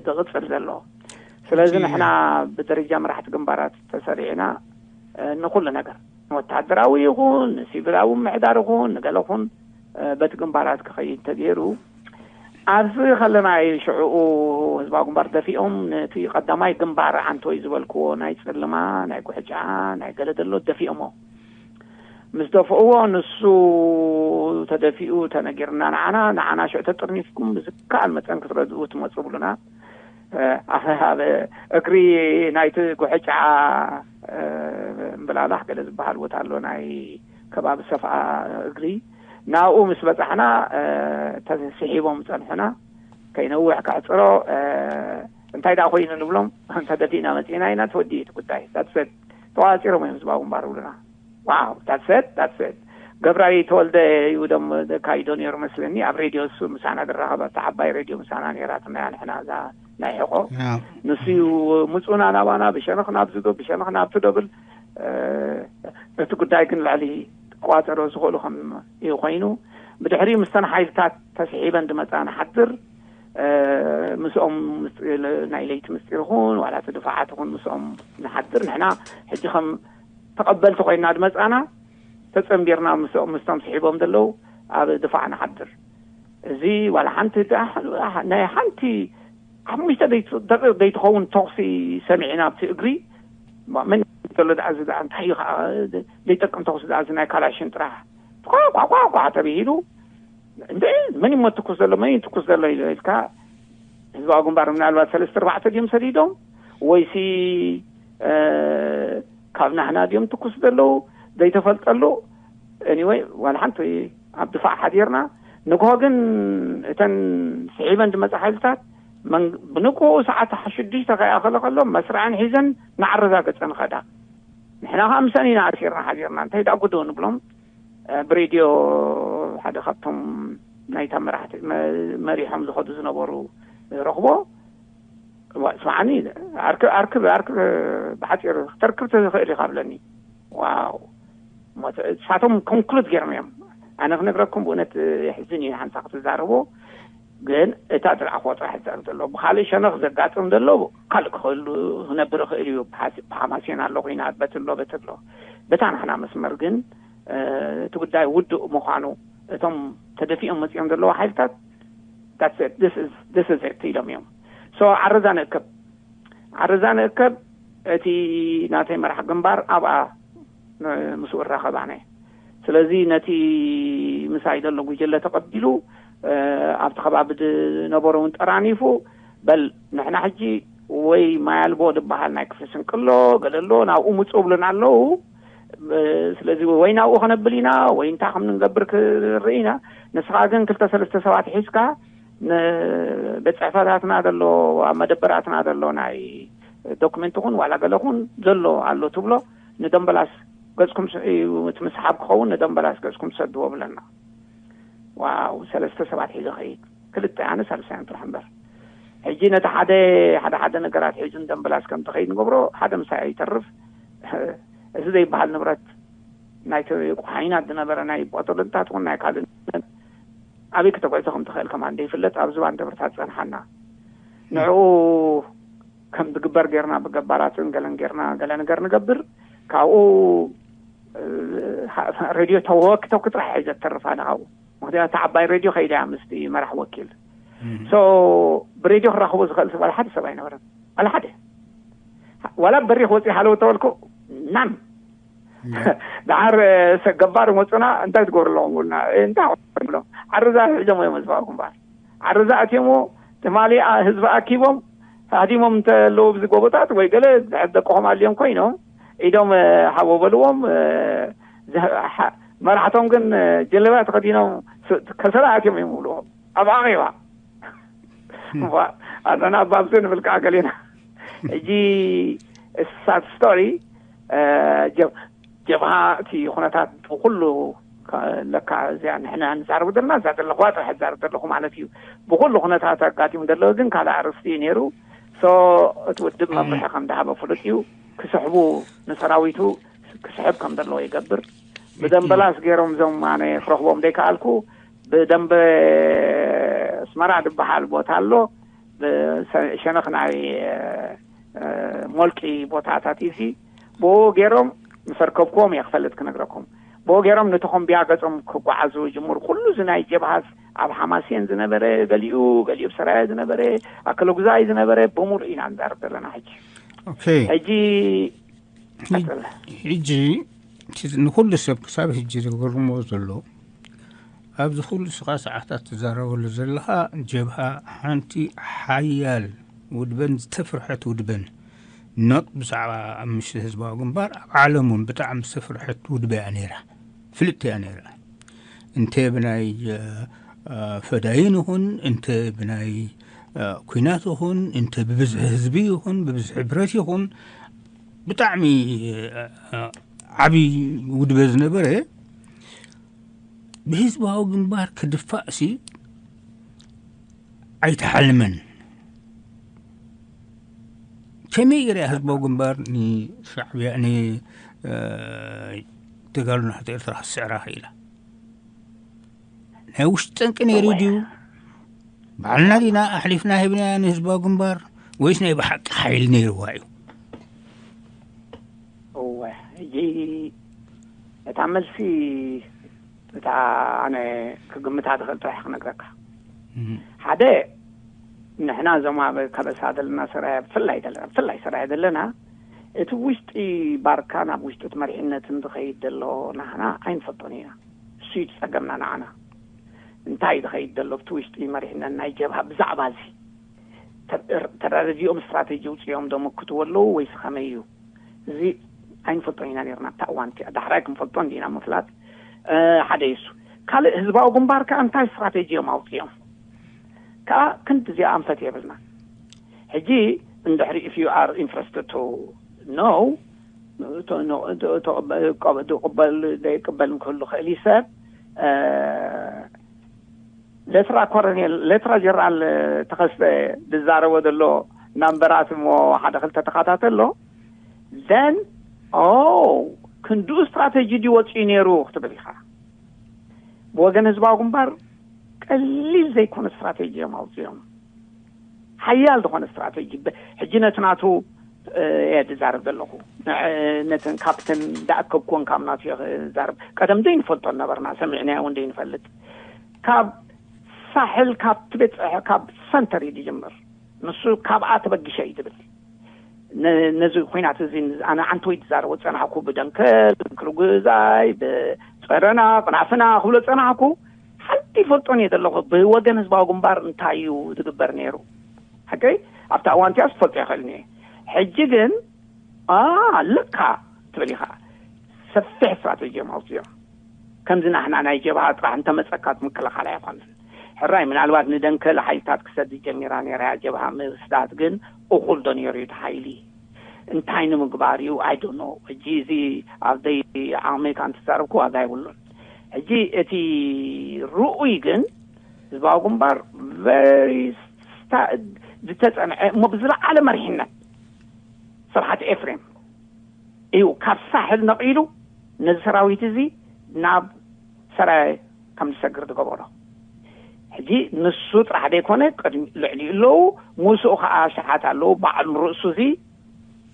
ዝቕፅል ዘሎ። ስለዚ ንሕና ብደረጃ መራሕቲ ግንባራት ተሰሪዕና ንኩሉ ነገር ንወታደራዊ ይኹን ንሲቪላዊ ምሕዳር ይኹን ንገለኹን በቲ ግንባራት ክኸይድ ተገይሩ ኣብዚ ከለና ሽዕኡ ህዝባዊ ግንባር ደፊኦም ነቲ ቀዳማይ ግንባር ዓንቶይ ዝበልክዎ ናይ ፅልማ ናይ ጉሕጫ ናይ ገለ ደሎ ደፊኦሞ ምስ ደፍእዎ ንሱ ተደፊኡ ተነጊርና ንዓና ንዓና ሽዑ ተጥርኒፍኩም ብዝከኣል መጠን ክትረድኡ ትመፁ ብሉና ኣብ እግሪ ናይቲ ጉሕጫ እምብላላሕ ገለ ዝበሃል ቦታ ኣሎ ናይ ከባቢ ሰፍኣ እግሪ ናብኡ ምስ በፃሕና ተስሒቦም ፀንሑና ከይነውሕ ከዕፅሮ እንታይ ደኣ ኮይኑ ንብሎም እንተደፊእና መፂእና ኢና ትወዲ እቲ ጉዳይ ዳትሰት ተዋፂሮም እዮም ህዝባዊ ግንባር ብሉና ዋው ዳትሰት ዳትሰት ገብራይ ተወልደ እዩ ደም ካይዶ ነይሩ መስለኒ ኣብ ሬድዮ እሱ ምሳና ዝራኸብ ኣብቲ ዓባይ ሬድዮ ምሳና ነይራትና ንሕና እዛ ናይ ሕቆ ንሱ እዩ ምፁና ናባና ብሸነኽ ናብዚ ዶ ብሸነኽ ናብቲ ዶ ብል እቲ ጉዳይ ግን ልዕሊ ክቋፀሮ ዝኽእሉ ከም እዩ ኮይኑ ብድሕሪኡ ምስተን ሓይልታት ተስሒበን ዝመፃ ንሓድር ምስኦም ናይ ለይቲ ምስጢር ይኹን ዋላ እቲ ድፋዓት ይኹን ምስኦም ንሓድር ንሕና ሕጂ ከም ተቐበልቲ ኮይና ዝመፃና ተፀንቢርና ምስቶም ስሒቦም ዘለዉ ኣብ ድፋዕ ንሓድር እዚ ዋላ ሓንቲ ናይ ሓንቲ ሓሙሽተ ደቂቕ ዘይትኸውን ተኹሲ ሰሚዕና ኣብቲ እግሪ መን ዘሎ ደኣ እዚ ደኣ እንታይ እዩ ከዓ ዘይጠቅም ተኹሲ ደኣ እዚ ናይ ካላሽን ጥራሕ ኳ ኳ ኳ ተብሂሉ እንደ መን ይሞ ትኩስ ዘሎ መን ትኩስ ዘሎ ኢልካ ህዝባዊ ግንባር ምናልባት ሰለስተ ኣርባዕተ ድዮም ሰዲዶም ወይሲ ካብ ናህና ድዮም ትኩስ ዘለዉ ዘይተፈልጠሉ anyway ዋላ ሓንቲ ኣብ ድፋዕ ሓዲርና ንግሆ ግን እተን ስሒበን ዝመፃ ሓይልታት ብንቁ ሰዓት ሽዱሽተ ከይኣኸለ ከሎ መስርዐን ሒዘን ንዓረዛ ገፀን ኸዳ ንሕና ከዓ ምሰን ኢና ኣሲርና ሓዲርና እንታይ ዳ ጉዶ ንብሎም ብሬድዮ ሓደ ካብቶም ናይታ መራሕቲ መሪሖም ዝኸዱ ዝነበሩ ረኽቦ ስማዓኒ ኣርክብ ኣርክብ ኣርክብ ብሓፂር ክተርክብ ትኽእል ኢኻ ብለኒ ዋው ንሳቶም ኮንክሉድ ገይሮም እዮም ኣነ ክነግረኩም ብእውነት የሕዝን እዩ ሓንሳ ክትዛረቦ ግን እታ ዝረኣኽዎ ጥራሕ ዝዛረብ ዘሎ ብካልእ ሸነኽ ዘጋጥም ዘሎ ካልእ ክኽእል ክነብር ይኽእል እዩ ብሓማሴን ኣሎ ኮይና በትሎ በትሎ በታ ንሕና መስመር ግን እቲ ጉዳይ ውዱእ ምዃኑ እቶም ተደፊኦም መፂኦም ዘለዉ ሓይልታት that's it this is this is it ኢሎም እዮም so ዓረዛ ንእከብ ዓረዛ ንእከብ እቲ ናተይ መራሕ ግንባር ኣብኣ ምስኡ እራኸብ ኣነ ስለዚ ነቲ ምሳይ ዘሎ ጉጀለ ተቐቢሉ ኣብቲ ከባቢ ዝነበሩ እውን ጠራኒፉ በል ንሕና ሕጂ ወይ ማይ ኣልቦ ዝበሃል ናይ ክፍሊ ስንቂ ኣሎ ገለ ኣሎ ናብኡ ምፁ ብሉና ኣለዉ ስለዚ ወይ ናብኡ ከነብል ኢና ወይ እንታይ ከም ንገብር ክርኢ ኢና ንስኻ ግን ክልተ ሰለስተ ሰባት ሒዝካ ንቤት ፅሕፈታትና ዘሎ ኣብ መደበራትና ዘሎ ናይ ዶክመንት ኹን ዋላ ገለ ኹን ዘሎ ኣሎ ትብሎ ንደምበላስ ገፅኩም እቲ ምስሓብ ክኸውን ንደምበላስ ገፅኩም ትሰድዎ ብለና ዋው ሰለስተ ሰባት ሒዘ ኸይድ ክልተ ኣነ ሳልሳያን ጥራሕ እምበር ሕጂ ነቲ ሓደ ሓደ ሓደ ነገራት ሒዙ ንደምበላስ ከም ትኸይድ ንገብሮ ሓደ ምሳይ ኣይተርፍ እዚ ዘይበሃል ንብረት ናይቲ ቁሓይናት ዝነበረ ናይ ቦጦሎንታት ውን ናይ ካልእ ኣበይ ክተጓዕዞ ከም ትኽእል ከማን ዘይፍለጥ ኣብ ዝባን ደብርታት ጸንሓና ንዕኡ ከም ዝግበር ጌርና ብገባራትን ገለን ጌርና ገለ ነገር ንገብር ካብኡ ሬድዮ ተወኪ ተወኪ ጥራሕ እየ ዘተርፋ ንካብኡ ምክንያቱ ዓባይ ሬድዮ ከይዳ እያ ምስቲ መራሕ ወኪል so ብሬድዮ ክራኽቦ ዝኽእል ሰብ ሓደ ሰብ ኣይነበረን ኣለ ሓደ ዋላ በሪኽ ወፂ ሃለው ተበልኩ ናን ደሓር ገባር መፁና እንታይ ትገብሩ ኣለኹም ብሉና እንታይ ብሎም ዓርዛ ሒዞም እዮም ህዝባዊ ግንባር ዓርዛ ኣትዮም ትማሊ ህዝቢ ኣኪቦም ሃዲሞም እንተለዉ ብዚ ጎቦታት ወይ ገለ ደቅኹም ኣልዮም ኮይኖም ኢዶም ሃቦ በልዎም መራሕቶም ግን ጀለብያ ተኸዲኖም ከሰላ ኣትዮም እዮም ብልዎም ኣብ ኣኼባ ኣለና ኣብኣምስ ንብል ከዓ ገሌና። ሕጂ ሳድ ስቶሪ ጀብሃ እቲ ኩነታት ብኩሉ ለካ እዚኣ ንሕና ንዛረቡ ዘለና እዛ ዘለኹዋ ጥራሕ ዛረብ ዘለኹ ማለት እዩ። ብኩሉ ኩነታት ኣጋጢሙ ዘለዎ ግን ካልእ ኣርእስቲ እዩ ነይሩ። ሶ እቲ ውድብ መምርሒ ከም ዝሃበ ፍሉጥ እዩ። ክስሕቡ ንሰራዊቱ ክስሕብ ከም ዘለዎ ይገብር። ብደንበላስ ገይሮም እዞም ኣነ ክረኽቦም ዘይከኣልኩ ብደንበ ኣስመራ ዝበሃል ቦታ ኣሎ። ብሸነኽ ናይ ሞልቂ ቦታታት እዚ ብኡ ገይሮም ምስ ኣርከብክዎም እየ ክፈልጥ ክነግረኩም። ብኡ ገይሮም ነቲ ኮምብያ ገጾም ክጓዓዙ ጅምሩ። ኩሉ እዚ ናይ ጀብሃስ ኣብ ሓማሴን ዝነበረ ገሊኡ ገሊኡ ሰራየ ዝነበረ ኣክለጉዛይ ዝነበረ ብምሉእ ኢና ንዛረብ ዘለና ሕጂ። ኦኬ ሕጂ ቀጽል። ሕጂ ንኩሉ ሰብ ክሳብ ሕጂ ዝገርሞ ዘሎ ኣብዚ ኩሉ ስኻ ሰዓታት ትዛረበሉ ዘለኻ ጀብሃ ሓንቲ ሓያል ውድበን ዝተፍርሐት ውድበን ኖጥ ብዛዕባ ኣብ ምሽ ህዝባዊ ግንባር ኣብ ዓለም እውን ብጣዕሚ ዝተፍርሐት ውድበ እያ ነይራ፣ ፍልጥቲ እያ ነይራ። እንተ ብናይ ፈዳይን ይኹን እንተ ብናይ ኩናት ይኹን እንተ ብብዝሒ ህዝቢ ይኹን ብብዝሒ ብረት ይኹን ብጣዕሚ ዓብዪ ውድበ ዝነበረ ብህዝባዊ ግንባር ክድፋእሲ ኣይተሓልመን። ከመይ ገይራ ህዝባዊ ግንባር ንሻዕብያ ንተጋሉ ናሕቲ ኤርትራ ክትስዕራ ክኢላ? ናይ ውሽጢ ጠንቂ ነይሩ ድዩ? ባዕልና ዲና ኣሕሊፍና ሂብናያ ንህዝባዊ ግንባር ወይስ ናይ ብሓቂ ሓይሊ ነይርዋ እዩ? እወ ሕጂ እታ መልሲ እታ ኣነ ክግምታ ዝኽእል ጥራሕ ክነግረካ። ሓደ ንሕና እዞም ኣብ ከበሳ ዘለና ሰራያ ብፍላይ ዘለና ብፍላይ ሰራያ ዘለና እቲ ውሽጢ ባርካ ናብ ውሽጢ እቲ መሪሕነትን ዝኸይድ ዘሎ ናህና ኣይንፈልጦን ኢና። እሱ እዩ ዝጸገምና ንዓና። እንታይ ዝኸይድ ዘሎ ኣብቲ ውሽጢ መሪሕነት ናይ ጀብሃ ብዛዕባ እዚ ተረዳዲኦም ስትራቴጂ ውፅኦም ዶ መክትዎ ኣለዉ ወይስ ከመይ እዩ? እዚ ኣይንፈልጦን ኢና ነርና ኣብታ እዋን እቲኣ። ዳሕራይ ክንፈልጦ እንዲና ምፍላጥ ሓደ እዩ እሱ። ካልእ ህዝባዊ ግንባር ከዓ እንታይ ስትራቴጂ እዮም ኣውፅኦም ከዓ ክንዲ እዚኣ ኣንፈት የብልና። ሕጂ እንድሕሪ if you are interested to know ዝቕበል ዘይቅበል ክህሉ ክእል እዩ ሰብ። ሌትራ ኮረኔል ሌትራ ጀነራል ተኸስተ ዝዛረቦ ዘሎ ናምበራት እሞ ሓደ ክልተ ተኸታተሎ። ዘን ኦ ክንድኡ ስትራቴጂ ድዩ ወፂኡ ነይሩ ክትብል ኢኻ። ብወገን ህዝባዊ ግንባር ቀሊል ዘይኮነ ስትራቴጂ እዮም ኣውፅኦም። ሓያል ዝኾነ ስትራቴጂ። ሕጂ ነቲ ናቱ እየ ዝዛረብ ዘለኹ። ነተን ካፕተን ዳኣከብኩወን ካብ ናቱ እየ ዝዛረብ። ቀደም ዘይንፈልጦ ነበርና፣ ሰሚዕናዮ እውን ዘይንፈልጥ። ካብ ሳሕል ካብ ትበፅሐ ካብ ሰንተር እዩ ዝጅምር። ንሱ ካብኣ ተበጊሸ እዩ ዝብል። ነዚ ኩናት እዚ ኣነ ዓንተወይ ዝዛረቦ ዝፀናሕኩ ብደንከል ክርጉዛይ ብፀረና ቅናፍና ክብሎ ዝፀናሕኩ ሓንቲ ይፈልጦን እየ ዘለኹ። ብወገን ህዝባዊ ግንባር እንታይ እዩ ዝግበር ነይሩ? ሓቀይ ኣብታ እዋን እቲኣ ዝፈልጦ ይኽእል እየ። ሕጂ ግን ልካ ትብል ኢኻ። ሰፊሕ ስትራቴጂ እዮም ኣውፅኦም። ከምዚ ናሕና ናይ ጀብሃ ጥራሕ እንተመፀካ ምክልኻል ኣይኮነን። ሕራይ ምናልባት ንደንከል ሓይልታት ክሰድ ጀሚራ ነይራ እያ ጀብሃ ምስዳድ ግን እኹል ዶ ነይሩ እዩ እቲ ሓይሊ? እንታይ ንምግባር እዩ? I don't know። ሕጂ እዚ ኣብ ዘይ ዓቕመይ ካብ እንትዛረብኩ ዋጋ የብሉን። ሕጂ እቲ ርኡይ ግን ህዝባዊ ግንባር very ዝተፀንዐ እሞ ብዝለዓለ መሪሕነት ስብሓት ኤፍሬም እዩ ካብ ሳሕል ነቒሉ ነዚ ሰራዊት እዚ ናብ ሰራየ ከም ዝሰግር ዝገበሮ። ሕጂ ንሱ ጥራሕ ዘይኮነ ቅድሚ ልዕሊኡ ኣለዉ፣ ምስኡ ከዓ ሸሓት ኣለዉ። ባዕሉ ርእሱ እዚ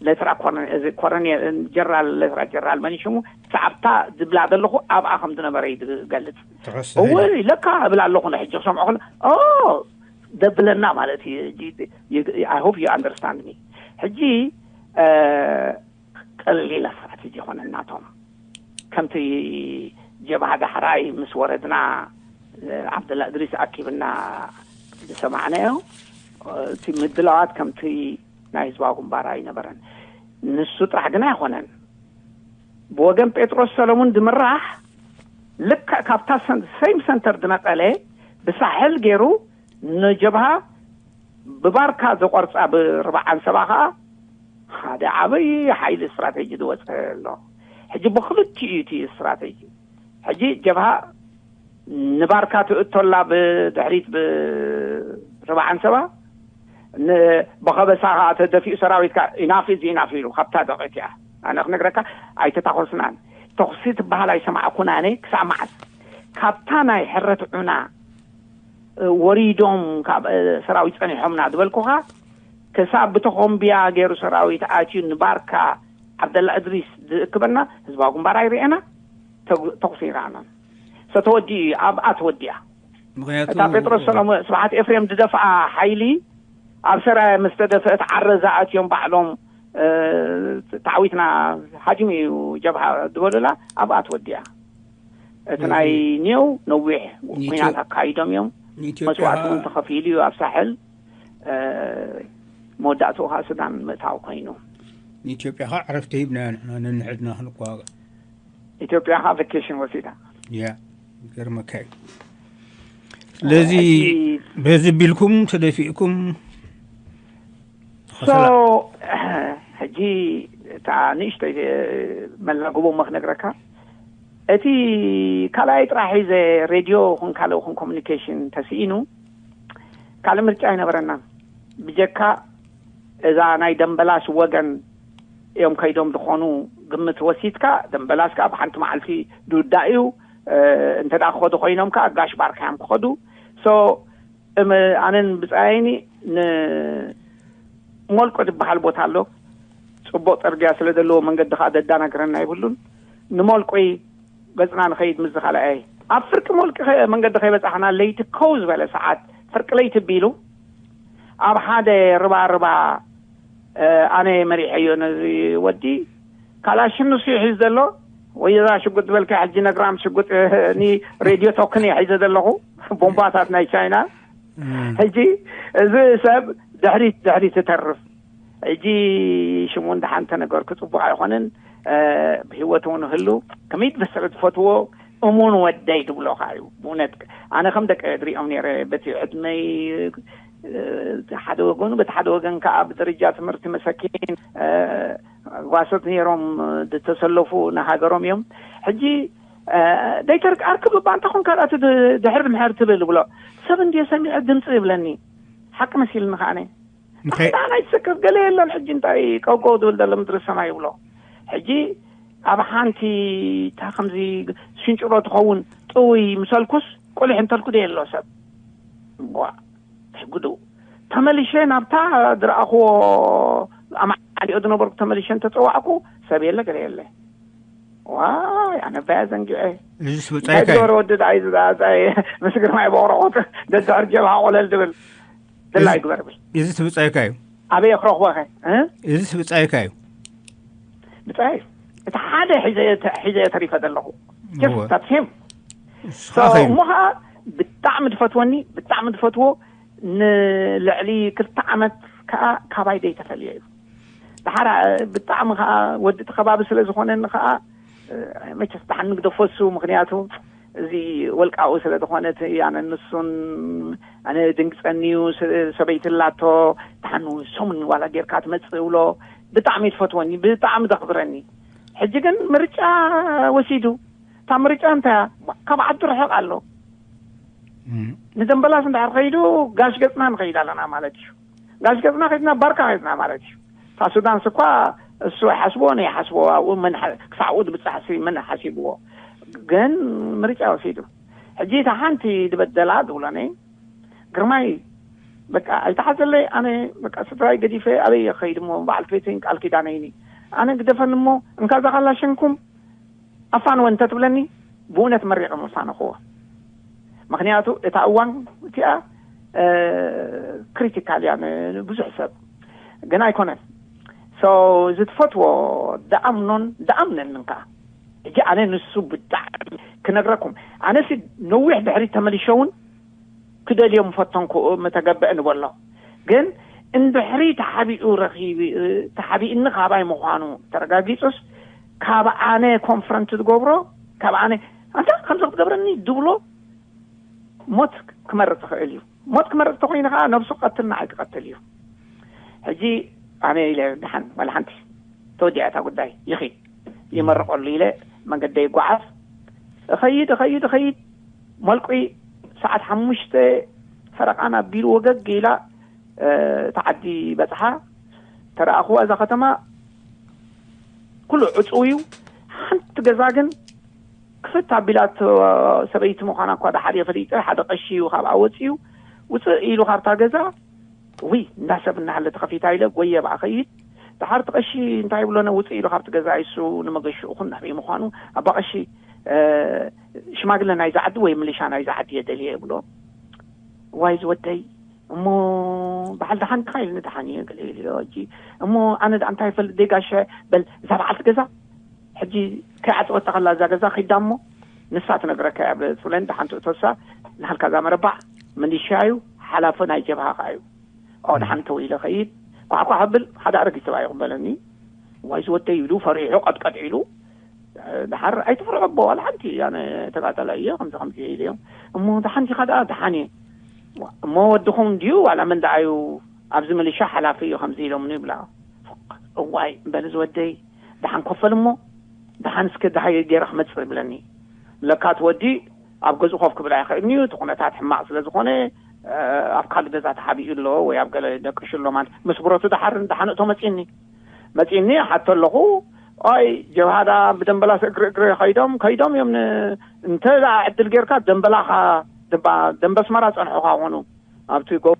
ሌትራ ኮረኔል እዚ ኮረኔል ጀራል ሌትራ ጀራል መን ሽሙ ሰዓብታ ዝብላ ዘለኹ ኣብኣ ከም ዝነበረ እዩ ዝገልጽ። ትሕስ እወ ለካ እብል ኣለኹ ንሕጂ ክሰምዖ ከሎ ኦ ደብለና ማለት እዩ። I hope you understand me። ሕጂ ቀሊል ስትራቴጂ ይኾነናቶም ከምቲ ጀብሃ ዳሕራይ ምስ ወረድና ዓብደላ እድሪስ ኣኪብና ዝሰማዕናዮ እቲ ምድላዋት ከምቲ ናይ ህዝባዊ ግንባር ኣይነበረን። ንሱ ጥራሕ ግን ኣይኮነን። ብወገን ጴጥሮስ ሰለሙን ዝምራሕ ልክዕ ካብታ ሰም ሰንተር ዝነቀለ ብሳሕል ገይሩ ንጀብሃ ብባርካ ዝቆርጻ ብርብዓን ሰባ ከኣ ሓደ ዓበይ ሓይሊ ስትራቴጂ ዝወጸ ኣሎ። ሕጂ ብክልቲኡ እዩ እቲ ስትራቴጂ። ሕጂ ጀብሃ ንባርካ ትእቶላ ብድሕሪት ብርብዓን ሰባ፣ ን-፣ ብኸበሳ ከኣ ተደፊኡ ሰራዊትካ ኢናፍ ኢዝ ኢናፍ ኢሉ ካብታ ደቂት እያ። ኣነ ክነግረካ ኣይተታኾስናን። ተኹሲ ትበሃል ኣይሰማዕኩን ኣነ ክሳብ መዓስ። ካብታ ናይ ሕረት ዑና፣ እ፣ ወሪዶም ካብ፣ እ፣ ሰራዊት ጸኒሖምና ዝበልኩኻ፣ ክሳብ ብተኾምብያ ገይሩ ሰራዊት ኣትዩ ንባርካ ዓብደላ እድሪስ ዝእክበና ህዝባዊ ግንባር ኣይርኤና፣ ተጉ-፣ ተኹሲ ይረኣናን። ሰተወዲኡ እዩ፣ ኣብኣ ተወዲኣ። ምኽንያቱ እታ ጴጥሮስ ሰሎሞን ስብሓት ኤፍሬም ዝደፍኣ ሓይሊ ኣብ ሰራየ ምስ ተደፍአት ዓረዛ ኣትዮም ባዕሎም፣ እ፣ ተዓዊትና ሃዲሙ እዩ ጀብሃ ዝበሉላ ኣብኣ ተወዲኣ። እቲ ናይ ኒው ነዊሕ ኒትዮ-፣ ኩናት ኣካይዶም እዮም። ኒትዮጵያ መስዋእቲ እውን ተኸፊሉ እዩ ኣብ ሳሕል። እ፣ መወዳእትኡ ከዓ ሱዳን ምእታው ኮይኑ። ንኢትዮጵያ ከዓ ዕረፍቲ ሂብናዮ ንሕና ነንሕድና ክንቋወ። ኢትዮጵያ ከዓ ቫኬሽን ወሲዳ። ያ፣ ይገርመካ እዩ። ስለዚ ሕጂ በዚ ቢልኩም ተደፊእኩም ሶ፣ ሕጂ እታ ንእሽተይ መላግቦ እሞ ክነግረካ። እቲ ካልኣይ ጥራሕ ሒዘ ሬድዮ ኹን ካልእ ኹን ኮሚኒኬሽን ተስኢኑ ካልእ ምርጫ ኣይነበረናን። ብጀካ እዛ ናይ ደምበላስ ወገን እዮም ከይዶም ዝኾኑ ግምት ወሲድካ፣ ደምበላስ ከዓ ብሓንቲ መዓልቲ ዝውዳእ እዩ። እ፣ እንተ ደኣ ክኸዱ ኮይኖም ከዓ ጋሽ ባርካ እዮም ክኸዱ። ሶ፣ እም፣ ኣነን ብጻየይኒ ንሞልቆ ዝበሃል ቦታ ኣሎ። ጽቡቕ ጽርግያ ስለ ዘለዎ መንገዲ ከዓ ደዳናግረና ይብሉን። ንሞልቆይ ገጽና ንኸይድ ምስ ዝኸልኣየ፣ ኣብ ፍርቂ ሞልቂ ኸ-፣ መንገዲ ከይበጻሕና ለይቲ ከው ዝበለ ሰዓት፣ ፍርቂ ለይቲ ቢሉ፣ ኣብ ሓደ ርባ ርባ፣ እ፣ ኣነ መሪሐዮ ነዚ ወዲ። ካላሽን ንሱ ይሒዝ ዘሎ። ወይ እዛ ሽጉጥ ዝበልካ ሕጂ ነግራም ሽጉጥ፣ እ፣ ኒ ሬድዮ ቶክን እየ ሒዘ ዘለኹ። ቦምባታት ናይ ቻይና። እም። ሕጂ እዚ ሰብ ድሕሪት ድሕሪት ትተርፍ። ሕጂ ሽሙ እንደሓን ተነገርኩ ጽቡቕ ኣይኾነን። እ፣ ብህይወት እውን ህሉ ከመይ ዝበሰለ ዝፈትዎ እሙን ወደይ ትብሎኻ እዩ። ብእውነት ኣነ ከም ደቂ ድሪኦም ነይረ በቲ ዕድመይ፣ እ፣ ሓደ ወገኑ፣ በቲ ሓደ ወገን ከኣ ብደረጃ ትምህርቲ መሰኪን፣ እ፣ ጓሶት ነይሮም ዝተሰለፉ ንሃገሮም እዮም። ሕጂ፣ እ፣ ደይተርክ ኣርክብ እባ እንታይ ኮንካ ደኣ እቲ ድ-፣ ድሕር ድምሕር ትብል ብሎ። ሰብ እንድየ ሰሚዐ ድምፂ ይብለኒ። ሓቂ መሲልኒ ከኣነ። እንታይ? እንታይ ደኣ ናይ ትስክፍ ገለ የለን። ሕጂ እንታይ ቀውቀው ዝብል ዘሎ ምድሪ ሰማይ ይብሎ። ሕጂ ኣብ ሓንቲ እታ ከምዚ ሽንጭሮ ትኸውን ጥውይ ምሰልኩስ ቁሊሕ እንተልኩ ዶ የሎ ሰብ? ዋ፣ ሕጉዱ። ተመሊሸ ናብታ ዝረኣኽዎ ኣማዕሊኦ ዝነበርኩ ተመሊሸ እንተጸዋዕኩ ሰብ የለ ገለ የለ። ዋይ፣ ኣነ ባያ ዘንጊዐ። እዚስ እንታይ ብጻይካ እዩ? ዝገበረ ወዲ ደኣ እዩ ዝዛዛይ ምስ ግርማይ በቕረቑት ደድሕር ጀብሃ ቆለል ድብል። ድላ እዚ ይግበር ብል። እዚ ትብጻይካ እዩ። ኣበይ ክረኽቦ ኸ? እ? እዚ ትብጻይካ እዩ። ብጻይ፣ እቲ ሓደ ሒዘ፣ ሒዘ ተሪፈ ዘለኹ። Just እወ። That's him። ንስኻ So፣ ኸይኑ። እሞ ኸዓ ብጣዕሚ ዝፈትወኒ፣ ብጣዕሚ ዝፈትዎ፣ ንልዕሊ ክልተ ዓመት ከኣ ካባይ ደይተፈልየ እዩ። ደሓር፣ እ፣ ብጣዕሚ ከኣ ወዲ እቲ ከባቢ ስለ ዝኾነኒ ከኣ፣ እ፣ መቸስ ደሓን ንግደፎ እሱ፣ ምኽንያቱ እዚ ወልቃዊ ስለ ዝኾነ እቲ ኣነ ንሱን ኣነ ድንግጸኒ እዩ፣ ስ-፣ ሰበይቲ ኣላቶ፣ ደሓን ሰሙን ዋላ ጌርካ ትመጽእ እብሎ። ብጣዕሚ እዩ ዝፈትወኒ፣ ብጣዕሚ ዘኽብረኒ። ሕጂ ግን ምርጫ ወሲዱ። እታ ምርጫ እንታይ እያ? ካብ ዓዲ ርሕቕ ኣሎ። እም። ንደምበላስ እንድሕር ከይዱ ጋሽ ገጽና ንኸይድ ኣለና ማለት እዩ። ጋሽ ገጽና ከይድና ባርካ ከይድና ማለት እዩ። እታ ሱዳንስ እኳ እሱ ሓስቦ ነይሓስቦ ኣብኡ መን ሓ-፣ ክሳዕ ኣብኡ ዝብጻሕሲ መን ሓሲብዎ። ግን ምርጫ ወሲዱ። ሕጂ እታ ሓንቲ ዝበደላ ዝብሎኒ ግርማይ በቃ ኣይተሓዘለይ፣ ኣነ በቃ ስድራይ ገዲፈ ኣበይ እየ ክኸይድ እሞ በዓልቲ ቤተይን ቃል ኪዳነይኒ። ኣነ ግደፈኒ እሞ እንካ እዛ ካላሽንኩም ኣፋንወ እንተትብለኒ ብእውነት መሪቐ ምፋነኽዎ። ምኽንያቱ እታ እዋን እቲኣ፣ እ፣ ክሪቲካል እያ ን-፣ ንብዙሕ ሰብ። ግን ኣይኮነን። So፣ ዝትፈትዎ ደኣምኖን ደኣምነንን ከኣ። ሕጂ ኣነ ንሱ ብጣዕሚ ክነግረኩም፣ ኣነሲ ነዊሕ ድሕሪት ተመሊሸ እውን ክደልዮም ፈተንኩ፣ ምተገብአ ንበሎ። ግን እንድሕሪ ተሓቢኡ ረኺቢ-፣ ተሓቢእኒ ካባይ ምዃኑ ተረጋጊጹስ፣ ካብ ኣነ ኮንፍረንት ዝገብሮ፣ ካብ ኣነ፣ "ኣንታ ከምዚ ክትገብረኒ?" ድብሎ ሞት ክመርጽ ይኽእል እዩ። ሞት ክመርጽ ተኾይኑ ከዓ ነብሱ ክቐትል ንዓይ ክቐትል እዩ። ሕጂ ኣነ ኢለ ደሓን ዋላ ሓንቲ ተወዲኣ እታ ጉዳይ ይኺድ ይመርቐሉ ኢለ መንገደይ ይጓዓዝ። እኸይድ እኸይድ እኸይድ፣ መልቁ ሰዓት ሓሙሽተ ፈረቓን ኣቢሉ ወገግ ኢላ እታ ዓዲ በጽሓ። ተረኣኽዋ እዛ ከተማ ኩሉ ዕጹው እዩ። ሓንቲ ገዛ ግን ክፍት ኣቢላት ሰበይቲ ምዃና እኳ ደሓር እየ ፈሊጠ። ሓደ ቀሺ እዩ ካብኣ ወጺኡ። ውፅእ ኢሉ ካብታ ገዛ፣ ውይ እንዳ ሰብ እናሃለ ተኸፊታ ኢለ ጎየ ብኣ ኸይድ። ደሓር እቲ ቀሺ እንታይ ይብሎነ፣ ውፅእ ኢሉ ካብቲ ገዛ ይሱ ንመገሽኡ ኩን ናበይ ምዃኑ። ኣባ ቀሺ፣ ሽማግለ ናይዚ ዓዲ ወይ ምልሻ ናይዚ ዓዲ እየ ደልየ ይብሎ። ዋይ ዝወደይ፣ እሞ በዓል ደሓን ዲኻ ኢልኒ። ደሓን እየ ገለ ኢልዮ። ሕጂ እሞ ኣነ ደኣ እንታይ ይፈልጥ ደይ ጋሸ፣ በል እዛ በዓልቲ ገዛ ሕጂ ከይዓፀወታ ከላ እዛ ገዛ ኺዳ እሞ ንሳ ትነግረካ እያ ብለኒ። ደሓን ትእቶሳ ናሃልካ እዛ መረባዕ ምሊሻ እዩ፣ ሓላፊ ናይ ጀብሃ ኸዓ እዩ። ኦ ደሓን ተው ኢለ ኸይድ። ኳዕኳዕ ብል ሓደ ኣረጊት ሰብኣይ ይቕበለኒ። ዋይ ዝወደይ ኢሉ ፈሪሑ ቀጥቀጥ ኢሉ። ደሓር ኣይትፍርዖ ኣቦ ዋላ ሓንቲ፣ ኣነ ተቃጠለ እየ ከምዚ ከምዚ ኢለ እዮም። እሞ ደሓን ዲኻ ደኣ? ደሓን እየ። እሞ ወድኹም ድዩ ዋላ መን ደኣ እዩ ኣብዚ ምልሻ ሓላፊ እዩ ከምዚ ኢሎምኒ ይብላ። እዋይ እምበል ዝወደይ፣ ደሓን ኮፈል እሞ ደሓን እስከ ደሃይ ገይረ ክመፅእ ይብለኒ። ለካ እቲ ወዲ ኣብ ገዝኡ ኮፍ ክብል ኣይኽእልን እዩ። እቲ ኩነታት ሕማቕ ስለ ዝኾነ ኣብ ካልእ ገዛ ተሓቢኡ ኣሎ ወይ ኣብ ገለ ደቅሹ ኣሎ ማለት ምስ ብረቱ ደሓር ደሓን እቶ መፂኒ መፂኒ ሓቶ ኣለኹ። ኣይ ጀብሃ ደኣ ብደንበላስ እግሪ እግሪ ከይዶም ከይዶም እዮም ን- እንተ ደኣ ዕድል ጌርካ ደንበላኻ ደባ ደንበ ኣስመራ ጸንሑኻ ኾኑ ኣብቲ ጎቦ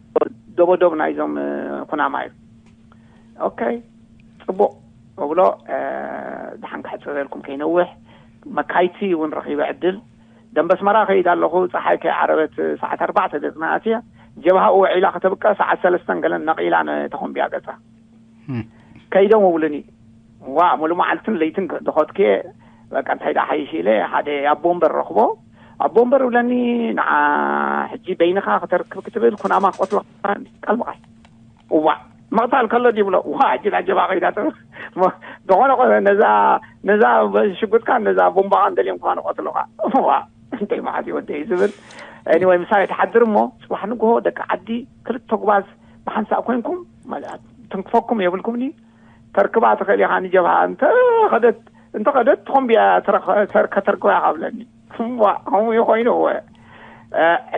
ደቦዶብ ናይዞም ኩናማ እዩ። ኦኬ ጽቡቕ እብሎ። ደሓን ክሕጽረልኩም ከይነውሕ መካይቲ እውን ረኺበ ዕድል ደንበ ኣስመራ ከይድ ኣለኹ። ፀሓይ ከይዓረበት ሰዓት ኣርባዕተ ገፅና ኣትያ ጀብሃ ውዒላ ከተብቀ ሰዓት ሰለስተን ገለን ነቒላ ነተኾምቢያ ገፃ ከይዶም ውብልኒ ዋ ሙሉ መዓልትን ለይትን ደኸትኩ። በቃ እንታይ ደኣ ሓይሽ ኢለ ሓደ ኣቦ ወንበር ረኽቦ። ኣቦ ወንበር ብለኒ ንዓ ሕጂ በይንኻ ክተርክብ ክትብል ኩናማ ክቐትሎ ቃል ብቓል እዋ ምቕታል ከሎ ድዩ ብሎ ዋ ሕጂ ናብ ጀብሃ ከይዳ ትብል ዝኾነ ነዛ ነዛ ሽጉጥካ ነዛ ቦምባኻ እንደልዮም ክፋ ንቐትሎኻ ዋ እንታይ መዓት ወደይ ዝብል anyway ምሳይ ትሓድር እሞ ፅባሕ ንግሆ ደቂ ዓዲ ክልተ ጉባዝ ብሓንሳእ ኮይንኩም ትንክፈኩም የብልኩምኒ። ተርክባ ትኽእል ኢኻ ንጀብሃ እንተ ኸደት እንተ ኸደት ትኾምብያ ከተርክባ ኢኻ ብለኒ። ከምኡ ይኾይኑ እወ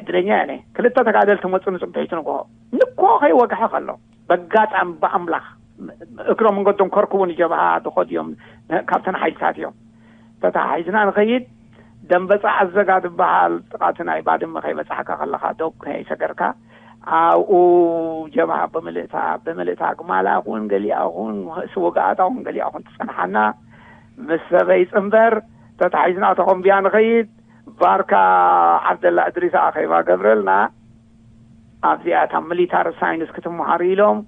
ዕድለኛ እየ ክልተ ተጋደልቲ መፁ ንፅብሒቱ ንግሆ ንኮ ከይወግሐ ከሎ በጋጣሚ ብኣምላኽ እግሮ መንገዶም ከርክቡ ንጀብሃ ዝኸዱ እዮም። ካብተን ሓይልታት እዮም ተተሓሒዝና ንኸይድ ደንበፃ ኣዘጋ ዝበሃል ጥቓቲ ናይ ባድመ ከይበፃሕካ ከለኻ ዶብ ከይሰገርካ ኣብኡ ጀብሃ ብምልእታ ብምልእታ ግማላ ኹን ገሊኣ ኹን ስወጋኣታ ኹን ገሊኣ ኹን ትፀንሓና ምስ ሰበይ ፅንበር ተታሒዝና ተኾምብያ ንኸይድ ባርካ ዓብደላ እድሪስ ኣኸይባ ገብረልና ኣብዚኣ እታ ሚሊታሪ ሳይንስ ክትመሃሩ ኢሎም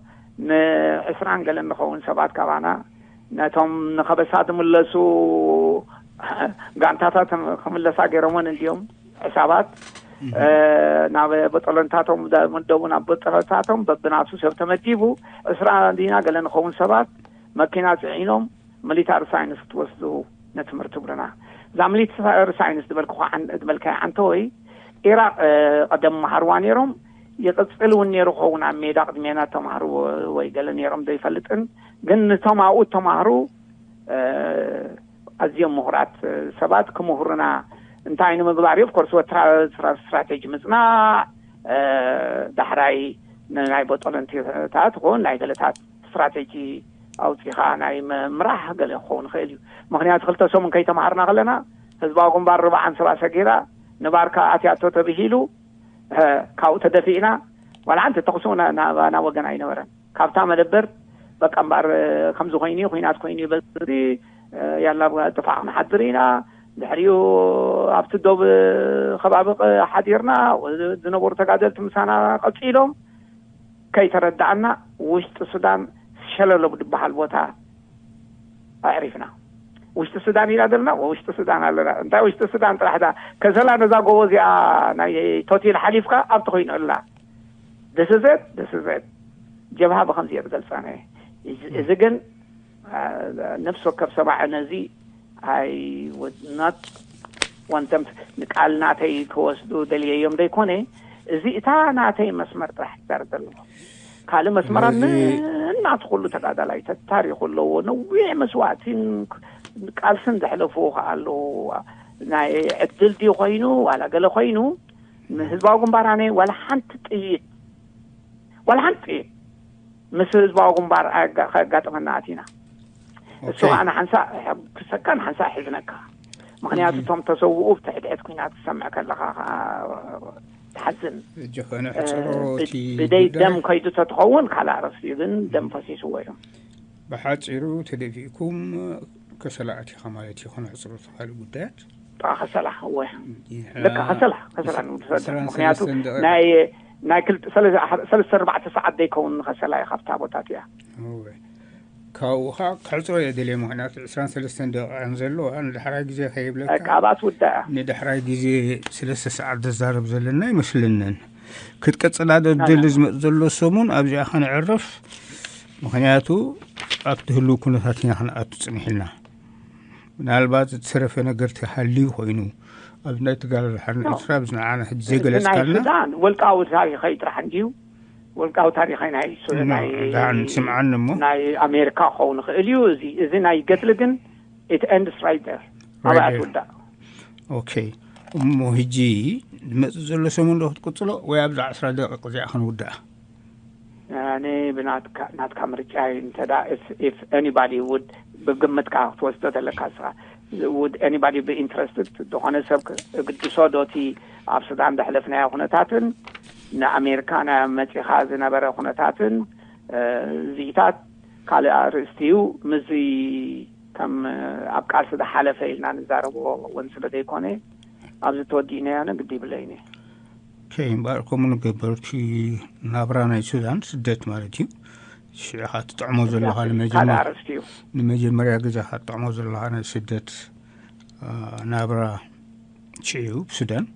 ንዕስራን ገለን ንኸውን ሰባት ካባና ነቶም ንኸበሳ ዝምለሱ ጋንታታት ክምለሳ ገይሮሞን እንዲዮም ሕሳባት ናብ በጠሎንታቶም መደቡ ናብ በጠሎንታቶም በብናቱ ሰብ ተመዲቡ ዕስራ ዲና ገለ ንኸውን ሰባት መኪና ፅዒኖም ሚሊታሪ ሳይንስ ክትወስዱ ንትምህርቲ ብሉና። እዛ ሚሊታሪ ሳይንስ ዝበልካያ ዓንተወይ ኢራቅ ቀደም መሃርዋ ነይሮም ይቕፅል እውን ነይሩ ክኸውን ኣብ ሜዳ ቅድሜና ተማሃሩ ወይ ገለ ነይሮም ዘይፈልጥን ግን ንቶም ኣብኡ ተማሃሩ ኣዝዮም ምሁራት ሰባት ክምህሩና እንታይ ንምግባር እዩ ኮርስ ወትራ ስትራቴጂ ምፅናዕ ዳሕራይ ናይ በጦለንቲታት ኹን ናይ ገለታት ስትራቴጂ ኣውፂኻ ናይ ምምራሕ ገለ ክኸውን ይኽእል እዩ። ምክንያቱ ክልተ ሰሙን ከይተምሃርና ከለና ህዝባዊ ግንባር ርብዓን ሰባ ሰጊራ ንባርካ ኣትያቶ ተብሂሉ ካብኡ ተደፊእና ዋላ ሓንቲ ተኹሲ ናባና ወገን ኣይነበረን። ካብታ መደበር በቃ እምበኣር ከምዚ ኮይኑ እዩ፣ ኩናት ኮይኑ እዩ፣ በዚ ያላ ጥፋዕ ክንሓድር ኢና። ድሕሪኡ ኣብቲ ዶብ ከባቢ ሓዲርና ዝነበሩ ተጋደልቲ ምሳና ቀፂሎም ከይተረዳእና ውሽጢ ሱዳን ሸለሎ ብድበሃል ቦታ ኣዕሪፍና። ውሽጢ ሱዳን ኢና ዘለና፣ ውሽጢ ሱዳን ኣለና። እንታይ ውሽጢ ሱዳን ጥራሕ ዳ ከሰላ ነዛ ጎቦ እዚኣ ናይ ቶቲል ሓሊፍካ ኣብቲ ኮይኑ ኣላ። ደስዘት ደስዘት ጀብሃ ብከምዚ እየ ዝገልፃ ነየ። እዚ ግን ነፍሲ ወከፍ ሰማዒ ነዚ ኣይ ወድናት ወንተም ንቃል ናተይ ክወስዱ ደልየዮም ዘይኮነ እዚ እታ ናተይ መስመር ጥራሕ ትዛረብ ዘለኹ። ካልእ መስመራት ስለዚ እናቱ ኩሉ ተጋዳላይ ተታሪኹ ኣለዎ። ነዊሕ መስዋእትን ቃልስን ዘሕለፉ ከኣ ኣለዎ። ናይ ዕድል ድዩ ኮይኑ ዋላ ገለ ኮይኑ ንህዝባዊ ግንባር ኣነ ዋላ ሓንቲ ጥይት ዋላ ሓንቲ ጥይት ምስ ህዝባዊ ግንባር ኣጋ- ከጋጥመና ኣቲና። እሱ ኦኬ። ከዓ ንሓንሳእ ክሰካ ንሓንሳእ ሕዝነካ። ምክንያቱ እቶም ተሰውኡ ብትሕድሕድ ኩናት ትሰምዕ ከለካ ከዓ ትሓዝን። ሕጂ ከነሕፅሮ እቲ ብደይ ጉዳይ ደም ከይዱ ተትኸውን ካልእ ኣረስቲ ግን ደም ፈሲስዎ እዮም። ብሓፂሩ ተደፊእኩም ከሰላ ኣቲኻ ማለት እዩ። ከነሕፅሮ ተኻሊ ጉዳያት ጥቃ ከሰላ እወ ንሕና ልካ ከሰላ ከሰላ ንምትፈ ዕስራን ምክንያቱ ሰለስተን ደቂቕ ናይ ናይ ክልተ ሰለስተ ሰለስተ ኣርባዕተ ሰዓት ዘይከውን ንኸሰላ እዩ ካብታ ቦታ እቲኣ። እወ። ካብኡ ከዓ ክሕፅሮ እየ ደልየ። ምክንያቱ ዕስራን ሰለስተን ደቂቓ እየን ዘለዋ። ንዳሕራይ ግዜ ከይብለካ በቃ ኣብኣ ትውዳእ። ንዳሕራይ ግዜ ሰለስተ ሰዓት ዘዛረብ ዘለና ኣይመስለንን። ክትቀፅላ ዶ ትደሊ? ዝመፅ ዘሎ ሰሙን ኣብዚኣ ከነዕርፍ። ምክንያቱ ኣብቲ ህልው ኩነታት ኢና ክንኣቱ ፅኒሕልና። ምናልባት ዝተረፈ ነገር ተሃልዩ ኮይኑ ኣብ ናይ ትጋል ሓርን ኤርትራ ብዝነዓና ሕጂ ዘይገለፅካልና ሱዳን ወልቃዊ ታሪኸይ ጥራሕ እንድዩ። ወልቃዊ ታሪኸይ ናይ ሱ- ናይ ስምዓን እሞ ናይ ኣሜሪካ ክኸውን ይኽእል እዩ። እዚ እዚ ናይ ገትሊ ግን it ends right there። ኣብኣ ትውዳእ። ኦኬ። እሞ ሕጂ ዝመፅእ ዘሎ ሰሙን ዶ ክትቅፅሎ ወይ ኣብዛ ዓስራ ደቂቕ እዚኣ ክንውዳኣ? ኣነ ብናትካ ናትካ ምርጫ እዩ። እንተ if anybody would ብግምትካ ክትወስዶ ተለካ ስኻ would anybody be interested ዝኾነ ሰብ ግድሶ ዶቲ ኣብ ሱዳን ዘሕለፍናዮ ኩነታትን ንኣሜሪካ ናይ መፂኻ ዝነበረ ኩነታትን እዚኢታት ካልእ ኣርእስቲ እዩ። ምዚ ከም ኣብ ቃልሲ ዝሓለፈ ኢልና ንዛረቦ እውን ስለ ዘይኮነ ኣብዚ ተወዲእናዮ ግዲ ይብለይኒ። ከይ እምበኣር ከምኡ ንገበር እቲ ናብራ ናይ ሱዳን ስደት ማለት እዩ። ሽዕኻ ትጥዕሞ ዘለኻ ካልእ ንመጀመር- ኣርእስቲ እዩ። ንመጀመርያ ግዜ ካብ ትጥዕሞ ዘለኻ ናይ ስደት ናብራ ሽዑ ብሱዳን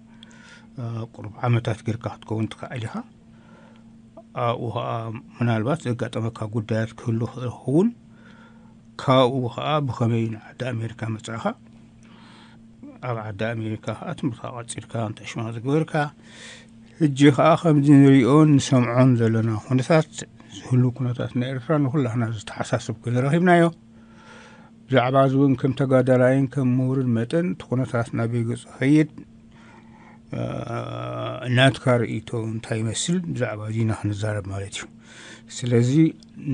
ቁሩብ ዓመታት ጌርካ ክትከውን ትክእል ኢኻ። ኣብኡ ከዓ ምናልባት ዘጋጠመካ ጉዳያት ክህሉ ክእል ክኸውን። ካብኡ ከዓ ብኸመይ ንዓዲ ኣሜሪካ መፅእኻ? ኣብ ዓዲ ኣሜሪካ ከዓ ትምህርትካ ቀፂልካ እንታይ ሽማ ዝገበርካ? ሕጂ ከዓ ከምዚ ንሪኦን ንሰምዖን ዘለና ኩነታት ዝህሉ ኩነታት ናይ ኤርትራ ንኩላህና ዝተሓሳስብ ክንረኺብናዮ። ብዛዕባ እዚ እውን ከም ተጋዳላይን ከም ምሁርን መጠን እቲ ኩነታት ናበይ ገፁ ኸይድ ናትካ ርእይቶ እንታይ ይመስል? ብዛዕባ እዚ ኢና ክንዛረብ ማለት እዩ። ስለዚ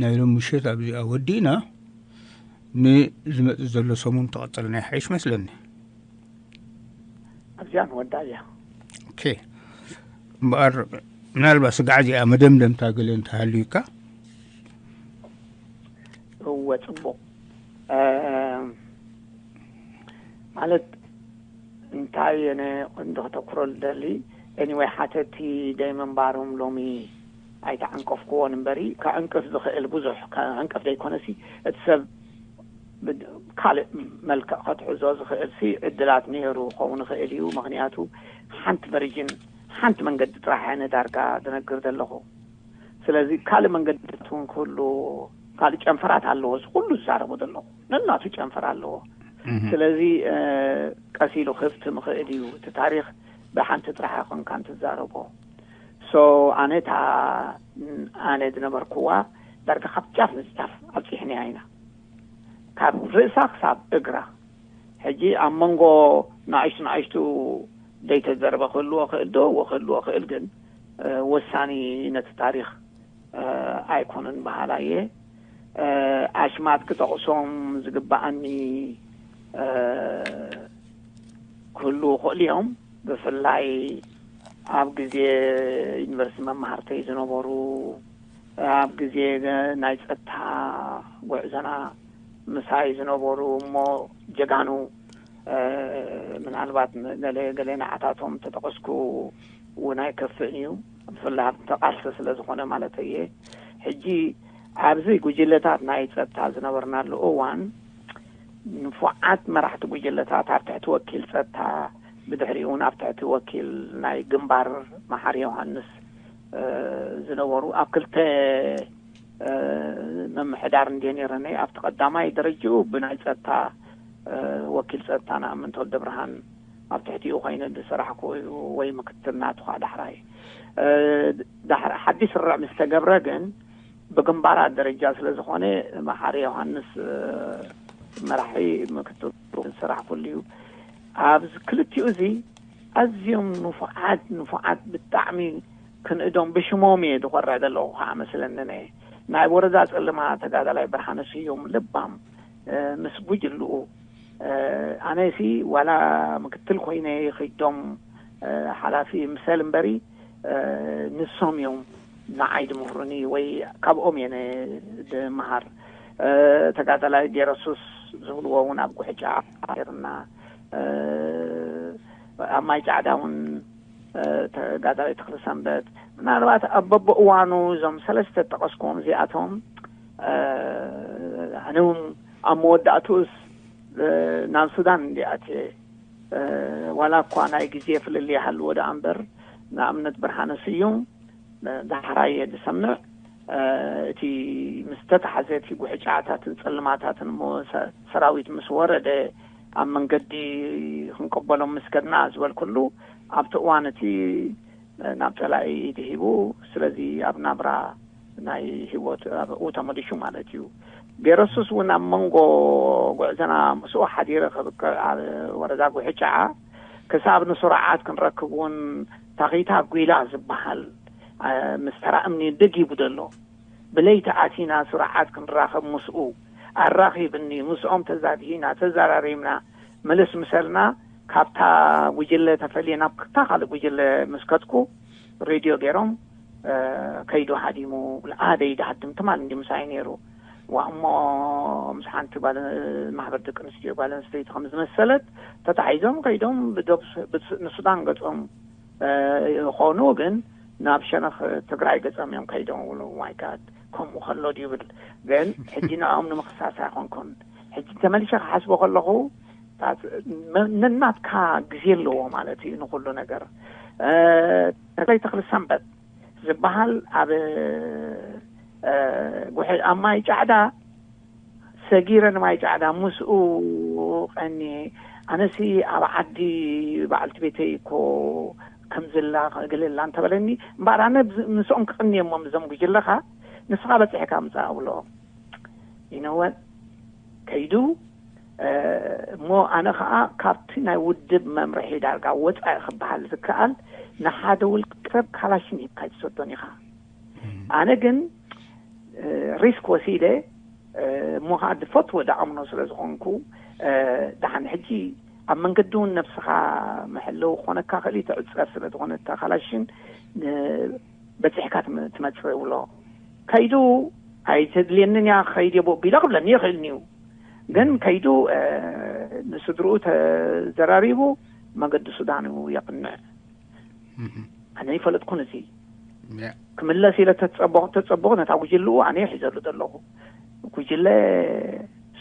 ናይ ሎም ምሸት ኣብዚኣ ወዲእና ንዝመፅእ ዘሎ ሰሙን ተቐፀልና ይሓይሽ መስለኒ። ኣብዚኣ ንወዳ እያ። ኦኬ። እምበኣር ምናልባት ስጋዕ እዚኣ መደምደምታ ገለ እንተሃልዩካ? እወ ፅቡቕ ማለት እንታይ ነ እንዶ ከተኩሮ ልደሊ anyway ሓተቲ ደይ ምንባሮም ሎሚ ኣይተዓንቀፍክዎን እምበሪ ከዕንቅፍ ዝኽእል ብዙሕ ከዕንቅፍ ዘይኮነሲ እቲ ሰብ ካልእ መልክዕ ከትሕዞ ዝኽእል ሲ ዕድላት ነይሩ ክኸውን ይኽእል እዩ። ምክንያቱ ሓንቲ ቨርጅን ሓንቲ መንገዲ ጥራሕ እየ ንዳርጋ ዝነግር ዘለኹ። ስለዚ ካልእ መንገድታት እውን ክህሉ ካልእ ጨንፈራት ኣለዎ። እዚ ኩሉ ዝዛረቦ ዘለኹ ነናቱ ጨንፈር ኣለዎ። ስለዚ ቀስ ኢሉ ክፍት ምኽእል እዩ። እቲ ታሪክ ብሓንቲ ጥራሕ ኣይኮንካን ትዛረቦ። ሶ ኣነ እታ ኣነ ዝነበርኩዋ ዳርጋ ካብ ጫፍ ንጫፍ ኣብፂሕንያ ኢና ካብ ርእሳ ክሳብ እግራ። ሕጂ ኣብ መንጎ ንኣሽቱ ንኣሽቱ ዘይተዘርበ ክህልዎ ክእል ዶ ክህልዎ ክእል ግን ወሳኒ ነቲ ታሪክ ኣይኮነን በሃላ እየ። ኣሽማት ክጠቕሶም ዝግበኣኒ ክህልዉ ክእሉ እዮም። ብፍላይ ኣብ ግዜ ዩኒቨርሲቲ መማህርተይ ዝነበሩ ኣብ ግዜ ናይ ፀጥታ ጉዕዞና ምሳይ ዝነበሩ እሞ ጀጋኑ ምናልባት ገለ ገለ ንዓታቶም ተጠቐስኩ እውን ኣይከፍእን እዩ። ብፍላይ ኣብ ተቃልሲ ስለ ዝኾነ ማለት እየ። ሕጂ ኣብዚ ጉጅለታት ናይ ፀጥታ ዝነበርናሉ እዋን ንፉዓት መራሕቲ ጉጅለታት ኣብ ትሕቲ ወኪል ፀጥታ ብድሕሪኡ እውን ኣብ ትሕቲ ወኪል ናይ ግንባር መሓሪ ዮሃንስ ዝነበሩ ኣብ ክልተ ምምሕዳር እንድየ ነይረኒ። ኣብቲ ቀዳማይ ደረጅኡ ብናይ ፀጥታ ወኪል ፀጥታ ንኣምን ተወልደ ብርሃን ኣብ ትሕቲኡ ኮይነ ዝሰራሕኩ እዩ፣ ወይ ምክትል ናቱ ከዓ ዳሕራይ። እ፣ ዳሕራ ሓድሽ ስርርዕ ምስ ተገብረ ግን ብግንባራት ደረጃ ስለ ዝኾነ መሓሪ ዮሃንስ፣ እ፣ መራሒ ምክትል ዝሰራሕኩሉ እዩ። ኣብዚ ክልቲኡ እዚ ኣዝዮም ንፉዓት፣ ንፉዓት ብጣዕሚ ክንእዶም ብሽሞም እየ ዝኾርዕ ዘለኹ ከዓ መስለኒ። ናይ ወረዳ ጸልማ ተጋዳላይ ብርሃነ ስዩም ልባም፣ እ፣ ምስ ጉጅልኡ፣ እ፣ ኣነሲ ዋላ ምክትል ኮይነ ይኸይዶም፣ እ፣ ሓላፊ ምሰል እምበሪ፣ እ፣ ንሶም እዮም ንዓይ ድምህሩኒ ወይ ካብኦም እየ ነ-፣ ድመሃር። እ፣ ተጋዳላይ ጌረሱስ ዝብልዎ እውን ኣብ ጉሕጫ ርና፣ እ፣ ኣብ ማይ ጫዕዳ እውን፣ እ፣ ተጋዳላይ ተኽለ ሰንበት፣ ምናልባት ኣብ በብእዋኑ እዞም ሰለስተ ጠቐስኩዎም እዚኣቶም፣ እ፣ ኣነ እውን ኣብ መወዳእትኡስ፣ እ፣ ናብ ሱዳን እንዲኣትየ፣ እ፣ ዋላ እኳ ናይ ግዜ ፍልልይ ይሃልዎ ደኣ እምበር፣ ንኣብነት ብርሃነ ስዩም፣ እ፣ ዳሕራይ እየ ዝሰምዕ። እ፣ እቲ ምስ ተታሕዘ እቲ ጉሕጫታትን ጸልማታትን እሞ ሰ-፣ ሰራዊት ምስ ወረደ፣ ኣብ መንገዲ ክንቀበሎም ምስ ከድና ዝበልኩሉ፣ ኣብቲ እዋን እቲ ናብ ጸላኢ ኢድ ሂቡ፣ ስለዚ ኣብ ናብራ ናይ ህይወት ኣብኡ ተመሊሹ ማለት እዩ። ጌረሱስ እውን ኣብ መንጎ ጉዕዘና ምስኡ ሓዲረ ክብቅዕ ኣብ ወረዳ ጉሕጫዓ ክሳብ ንሱራዓት ክንረክብ እውን ታኺታ ጒላ ዝበሃል፣ እ፣ ምስ ተራ እምኒ ደጊቡ ዘሎ። ብለይቲ ኣቲና ሱራዓት ክንራኸብ ምስኡ ኣራኺብኒ፣ ምስኦም ተዛቲና፣ ተዘራሪብና፣ ምልስ ምሰልና፣ ካብታ ጉጅለ ተፈልየ ናብ ክልተ ካልእ ጉጅለ ምስ ከድኩ፣ ሬድዮ ገይሮም፣ እ፣ ከይዱ ሃዲሙ፣ ኣደይ ድሃድም ትማል እንዲ ምሳይ ነይሩ። ዋ እሞ ምስ ሓንቲ ጓል፣ ማሕበር ደቂ ኣንስትዮ ጓል ኣንስተይቲ ከም ዝመሰለት ተታሒዞም ከይዶም ብዶብ-፣ ብስ-፣ ንሱዳን ገጾም፣ እ፣ ይኾኑ፣ ግን ናብ ሸነኽ ትግራይ ገጾም እዮም ከይዶም። ይብሉ፣ ማይ ጋድ፣ ከምኡ ከሎ ድዩ ይብል። ግን ሕጂ ንዕኦም ንምኽሳስ ኣይኮንኩን። ሕጂ ተመሊሸ ክሓስቦ ከለኹ፣ ታት-፣ መ-፣ ነናትካ ግዜ ኣለዎ ማለት እዩ ንኹሉ ነገር። እ፣ ተክላይ ተኽሊ ሰንበት ዝበሃል ኣብ፣ እ፣ ጉሐ-፣ ኣብ ማይ ጫዕዳ ሰጊረ ንማይ ጫዕዳ ምስኡ ቀኒ። ኣነሲ ኣብ ዓዲ በዓልቲ ቤተይ እኮ ከምዝላ ገለላ እንተበለኒ፣ እምበኣር ኣነ ብዝ-፣ ምስኦም ክቕንየሞም እዞም ጉጅለኻ፣ ንስኻ በፂሕካ ምፃእ እብሎ። ይነወት ከይዱ፣ እ፣ እሞ ኣነ ኸዓ ካብቲ ናይ ውድብ መምርሒ ዳርጋ ወፃኢ ክበሃል ዝከኣል ንሓደ ውልቀ ሰብ ካላሽን ሂብካ ኣይትሰዶን ኢኻ። ኣነ ግን፣ እ፣ ሪስክ ወሲደ፣ እ፣ እሞ ኸዓ ዝፈትዎ ዳኣምኖ ስለ ዝኾንኩ፣ እ፣ ደሓን ሕጂ ኣብ መንገዲ እውን ነብስኻ መሐለዊ ክኾነካ ክእል እዩ፣ ትዕፀር ስለ ዝኾነ እታ ካላሽን፣ እ፣ በፂሕካ ትመ-፣ ትመፅእ እብሎ። ከይዱ ኣይተድልየንን እያ፣ ክኸይድ እየ ብኡ ቢለ ክብለኒ ይኽእልኒ እዩ። ግን ከይዱ፣ እ፣ ንስድርኡ ተዘራሪቡ መገዲ ሱዳን እዩ የቕንዕ። ኣነ ይፈለጥኩን እዚ ክምለስ ኢለ ተጸበኹ፣ ተጸበኹ ነታ ጉጅልኡ ኣነ ሒዘሉ ዘለኹ። ጉጅለ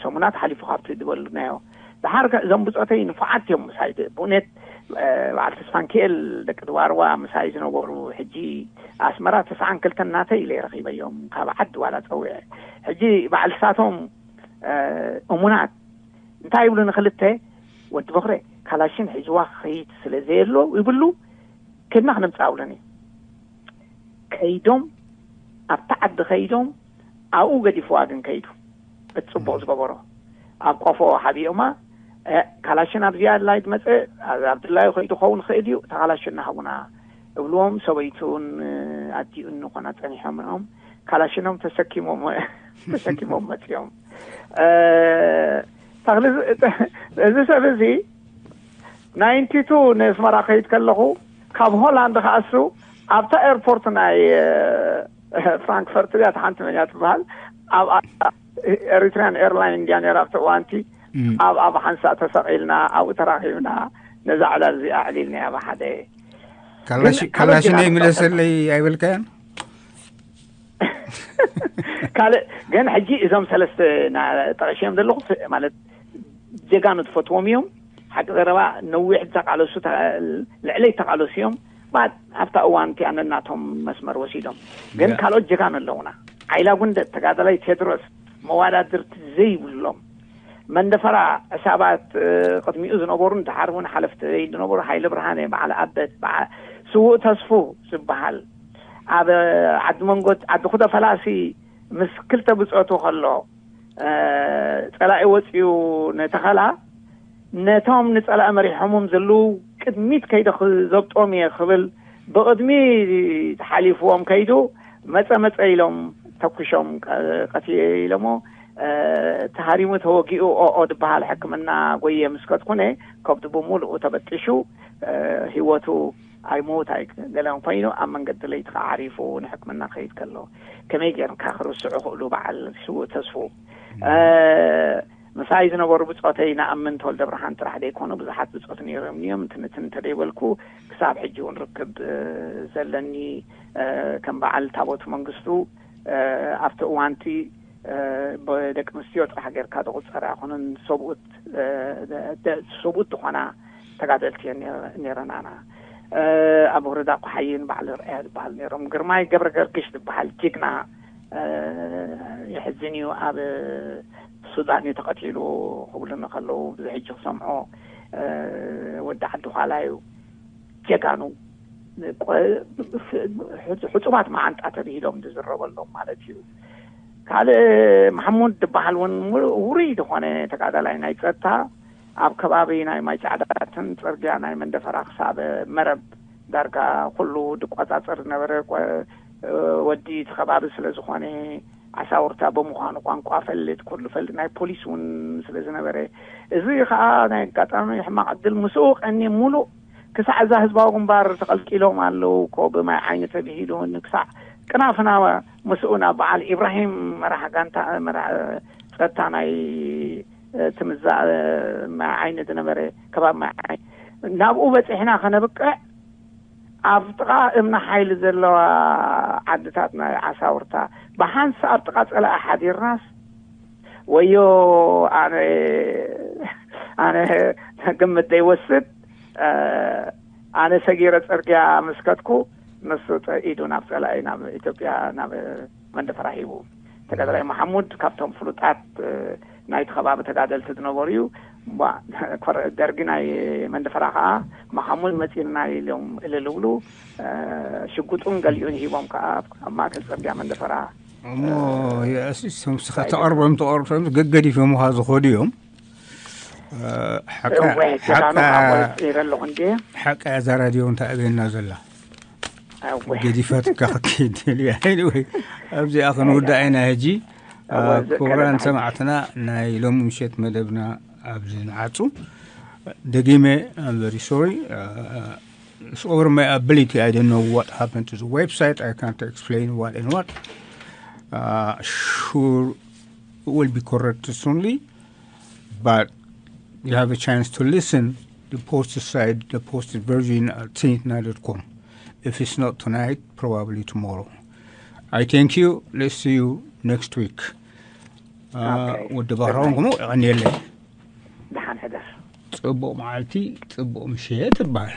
ሰሙናት ሓሊፉ ካብቲ ዝበልናዮ። ደሓር ከ እዞም ብጾተይ ንፉዓት እዮም ምሳይ ድ-፣ ብእውነት፣ እ፣ በዓል ተስፋንኪኤል ደቂ ድዋርዋ ምሳይ ዝነበሩ፣ ሕጂ ኣስመራ ተስዓን ክልተን ናተይ ኢለ ረኺበዮም፣ ካብ ዓዲ ዋላ ጸዊዐ። ሕጂ በዓል ሳቶም፣ እ፣ እሙናት እንታይ ይብሉ ንኽልተ፣ "ወዲ በኽረ፣ ካላሽን ሒዝዋ ክኸይድ ስለ ዘየሎ" ይብሉ፣ "ከድና ክነምጽኣ" ብለኒ። ከይዶም፣ ኣብታ ዓዲ ከይዶም፣ ኣብኡ ገዲፍዋ ግን ከይዱ። እቲ ጽቡቕ ዝገበሮ፣ ኣብ ቆፎ ሓቢኦማ፣ "እ፣ ካላሽን ኣብዚኣ ኣላ ድመጸ፣ ኣብ ድላዩ ከይዱ ክኸውን ይኽእል እዩ፣ እታ ካላሽን ናሃቡና" እብልዎም፣ ሰበይቱን ኣዲኡን ንኾና ጸኒሖም እዮም። ካላሽኖም ተሰኪሞም፣ ተሰኪሞም መጺኦም። እ፣ ተኽሊ፣ እዚ ሰብ እዚ ናይንቲ ቱ ንኣስመራ ከይድ ከለኹ፣ ካብ ሆላንድ ከኣሱ ኣብታ ኤርፖርት ናይ፣ እ፣ ፍራንክፈርት እያ፣ እታ ሓንቲ መን እያ ትበሃል? ኣብ ኤሪትሪያን ኤርላይን እንድያ ነይራ ኣብቲ እዋንቲ። እም። ኣብ፣ ኣብ ሓንሳእ ተሰቒልና፣ ኣብኡ ተራኺብና፣ ነዛ ዕላል እዚኣ ኣዕሊልናያ ብሓደ። ካላሽ-፣ ግን ካልእ ካላሽን ጅግና ይምለሰለይ ኣይበልካያን? ካልእ ግን ሕጂ እዞም ሰለስተ ና-፣ ጠቒሸዮም ዘለኹ ፍ-፣ ማለት ጀጋኑ ትፈትዎም እዮም። ሓቂ ዘረባ ነዊሕ ዝተቓለሱ ተ-፣ ልዕለይ ተቓለሱ እዮም። ባት ኣብታ እዋን እቲኣ ነናቶም መስመር ወሲዶም። ግን ያ። ካልኦት ጀጋኑ ኣለዉና። ዓይላ ጉንደት፣ ተጋዳላይ ቴድሮስ፣ መዋዳድርቲ ዘይብሎም። መንደፈራ ዕሳባት ቅድሚኡ ዝነበሩ፣ እንተሓር እውን ሓለፍቲ ዝነበሩ፣ ሃይለ ብርሃነ፣ በዓል ኣበት፣ ስዉእ ተስፉ ዝበሃል፣ ኣብ ዓዲ መንጎት ዓዲ ኩደ ፈላሲ ምስ ክልተ ብፆቱ ከሎ፣ ፀላኢ ወፂኡ ንተኸላ፣ ነቶም ንፀላኢ መሪሖምም ዘለዉ ቅድሚት ከይደ ክዘብጦም እየ ክብል ብቕድሚ ተሓሊፍዎም ከይዱ፣ መፀ መፀ ኢሎም ተኩሾም ቀትየ ኢሎሞ። ተሃሪሙ ተወጊኡ ኦኦ ዝበሃል ሕክምና ጎየ ምስ ከድኩነ፣ ከብዱ ብምሉኡ ተበጢሹ፣ ህይወቱ ኣይሞት ኣይገለን ኮይኑ ኣብ መንገዲ ለይቲ ከዓ ዓሪፉ ንሕክምና ከይድ ከሎ፣ ከመይ ጌርካ ክርስዑ ክእሉ? በዓል ስዉእ ተስፉ ምሳይ ዝነበሩ ብፆተይ ንኣምን ተወልደ ብርሃን ጥራሕ ዘይኮኑ ብዙሓት ብፆት ነይሮም እዮም። እንትንትን እንተደይበልኩ ክሳብ ሕጂ እውን ርክብ ዘለኒ ከም በዓል ታቦት መንግስቱ ኣብቲ እዋንቲ ብደቂ ኣንስትዮ ጥራሕ ጌርካ ዝቑፀር ኣይኮነን። ሰብኡት ሰብኡት ዝኾና ተጋደልቲ እየን ነይረናና። ኣብ ወረዳ ቆሓይን በዓል ርኣያ ዝበሃል ነይሮም። ግርማይ ገብረ ገርግሽ ዝበሃል ጅግና፣ የሕዝን እዩ፣ ኣብ ሱዳን እዩ ተቐቲሉ ክብሉኒ ከለዉ፣ ብዚ ሕጂ ክሰምዖ፣ ወዲ ዓዲ ኳላ እዩ፣ ጀጋኑ፣ ሕፁባት መዓንጣ ተብሂሎም ዝዝረበሎም ማለት እዩ። ካልእ ማሕሙድ ዝበሃል እውን ውሩይ ዝኾነ ተጋዳላይ ናይ ፀጥታ፣ ኣብ ከባቢ ናይ ማይጫዕዳትን ፅርግያ ናይ መንደፈራ ክሳብ መረብ ዳርጋ ኩሉ ድቆፃፀር ዝነበረ ወዲ እቲ ከባቢ ስለ ዝኾነ፣ ዓሳውርታ ብምዃኑ ቋንቋ ፈልጥ፣ ኩሉ ፈልጥ፣ ናይ ፖሊስ እውን ስለ ዝነበረ፣ እዚ ከዓ ናይ ኣጋጣሚ ሕማቕ ዕድል ምስኡ ቀኒ ሙሉእ ክሳዕ እዛ ህዝባዊ ግንባር ተቐልቂሎም ኣለዉ እኮ ብማይ ዓይኒ ተብሂሉ ክሳዕ ቅናፍና ምስኡ ናብ በዓል ኢብራሂም መራሕ ጋንታ መራሕ ፀጥታ ናይ ትምዛ ማይ ዓይኒ ዝነበረ ከባቢ ማይ ዓይኒ ናብኡ በፂሕና ከነብቅዕ ኣብ ጥቓ እምኒ ሓይሊ ዘለዋ ዓድታት ናይ ዓሳውርታ ብሓንሳ ኣብ ጥቓ ፀላኢ ሓዲርናስ ወዮ ኣነ ኣነ ግምት ዘይወስድ ኣነ ሰጊረ ፅርግያ ምስ ከድኩ ንሱ ኢዱ ናብ ፀላኢ ናብ ኢትዮጵያ ናብ መንደፈራ ሂቡ። ተጋዳላይ መሓሙድ ካብቶም ፍሉጣት ናይቲ ከባቢ ተጋደልቲ ዝነበሩ እዩ። ደርጊ ናይ መንደፈራ ከዓ መሓሙድ መፂና ኢሎም እልል ይብሉ። ሽጉጡን ገሊኡን ሂቦም ከዓ ኣብ ማእከል ፅርግያ መንደፈራ እሞ የእሲሶም ስኻ ተቐርቦም ተቐርቦም ገገዲፎም ኻ ዝኸዱ እዮም። እወ ጀጋኑ ካብ ወፂረ ኣለኹ እንዴ። ሓቂ እያ እዛ ራድዮ እንታይ ኣበየና ዘላ። ገዲፈትካ ክትከይድ ደልያ። Anyway ኣብዚኣ ክንውዳእ ኢና ሕጂ። ክቡራን ሰማዕትና ናይ ሎሚ ምሸት መደብና ኣብዚ ንዓጹ። ደጊመ I'm very sorry. It's over my ability. I don't know what happened to the website. I can't explain what and what. Uh, sure, it will be corrected soonly, but you have a chance to listen the posted side, the posted version at tinitna.com. If it's not tonight, probably tomorrow. I thank you. Let's see you next week. ወዲ ባህራውን ከምኡ የቐንየለይ። ደሓን ሕደር። ጽቡቕ መዓልቲ፣ ጽቡቕ ምሸት ይበሃል።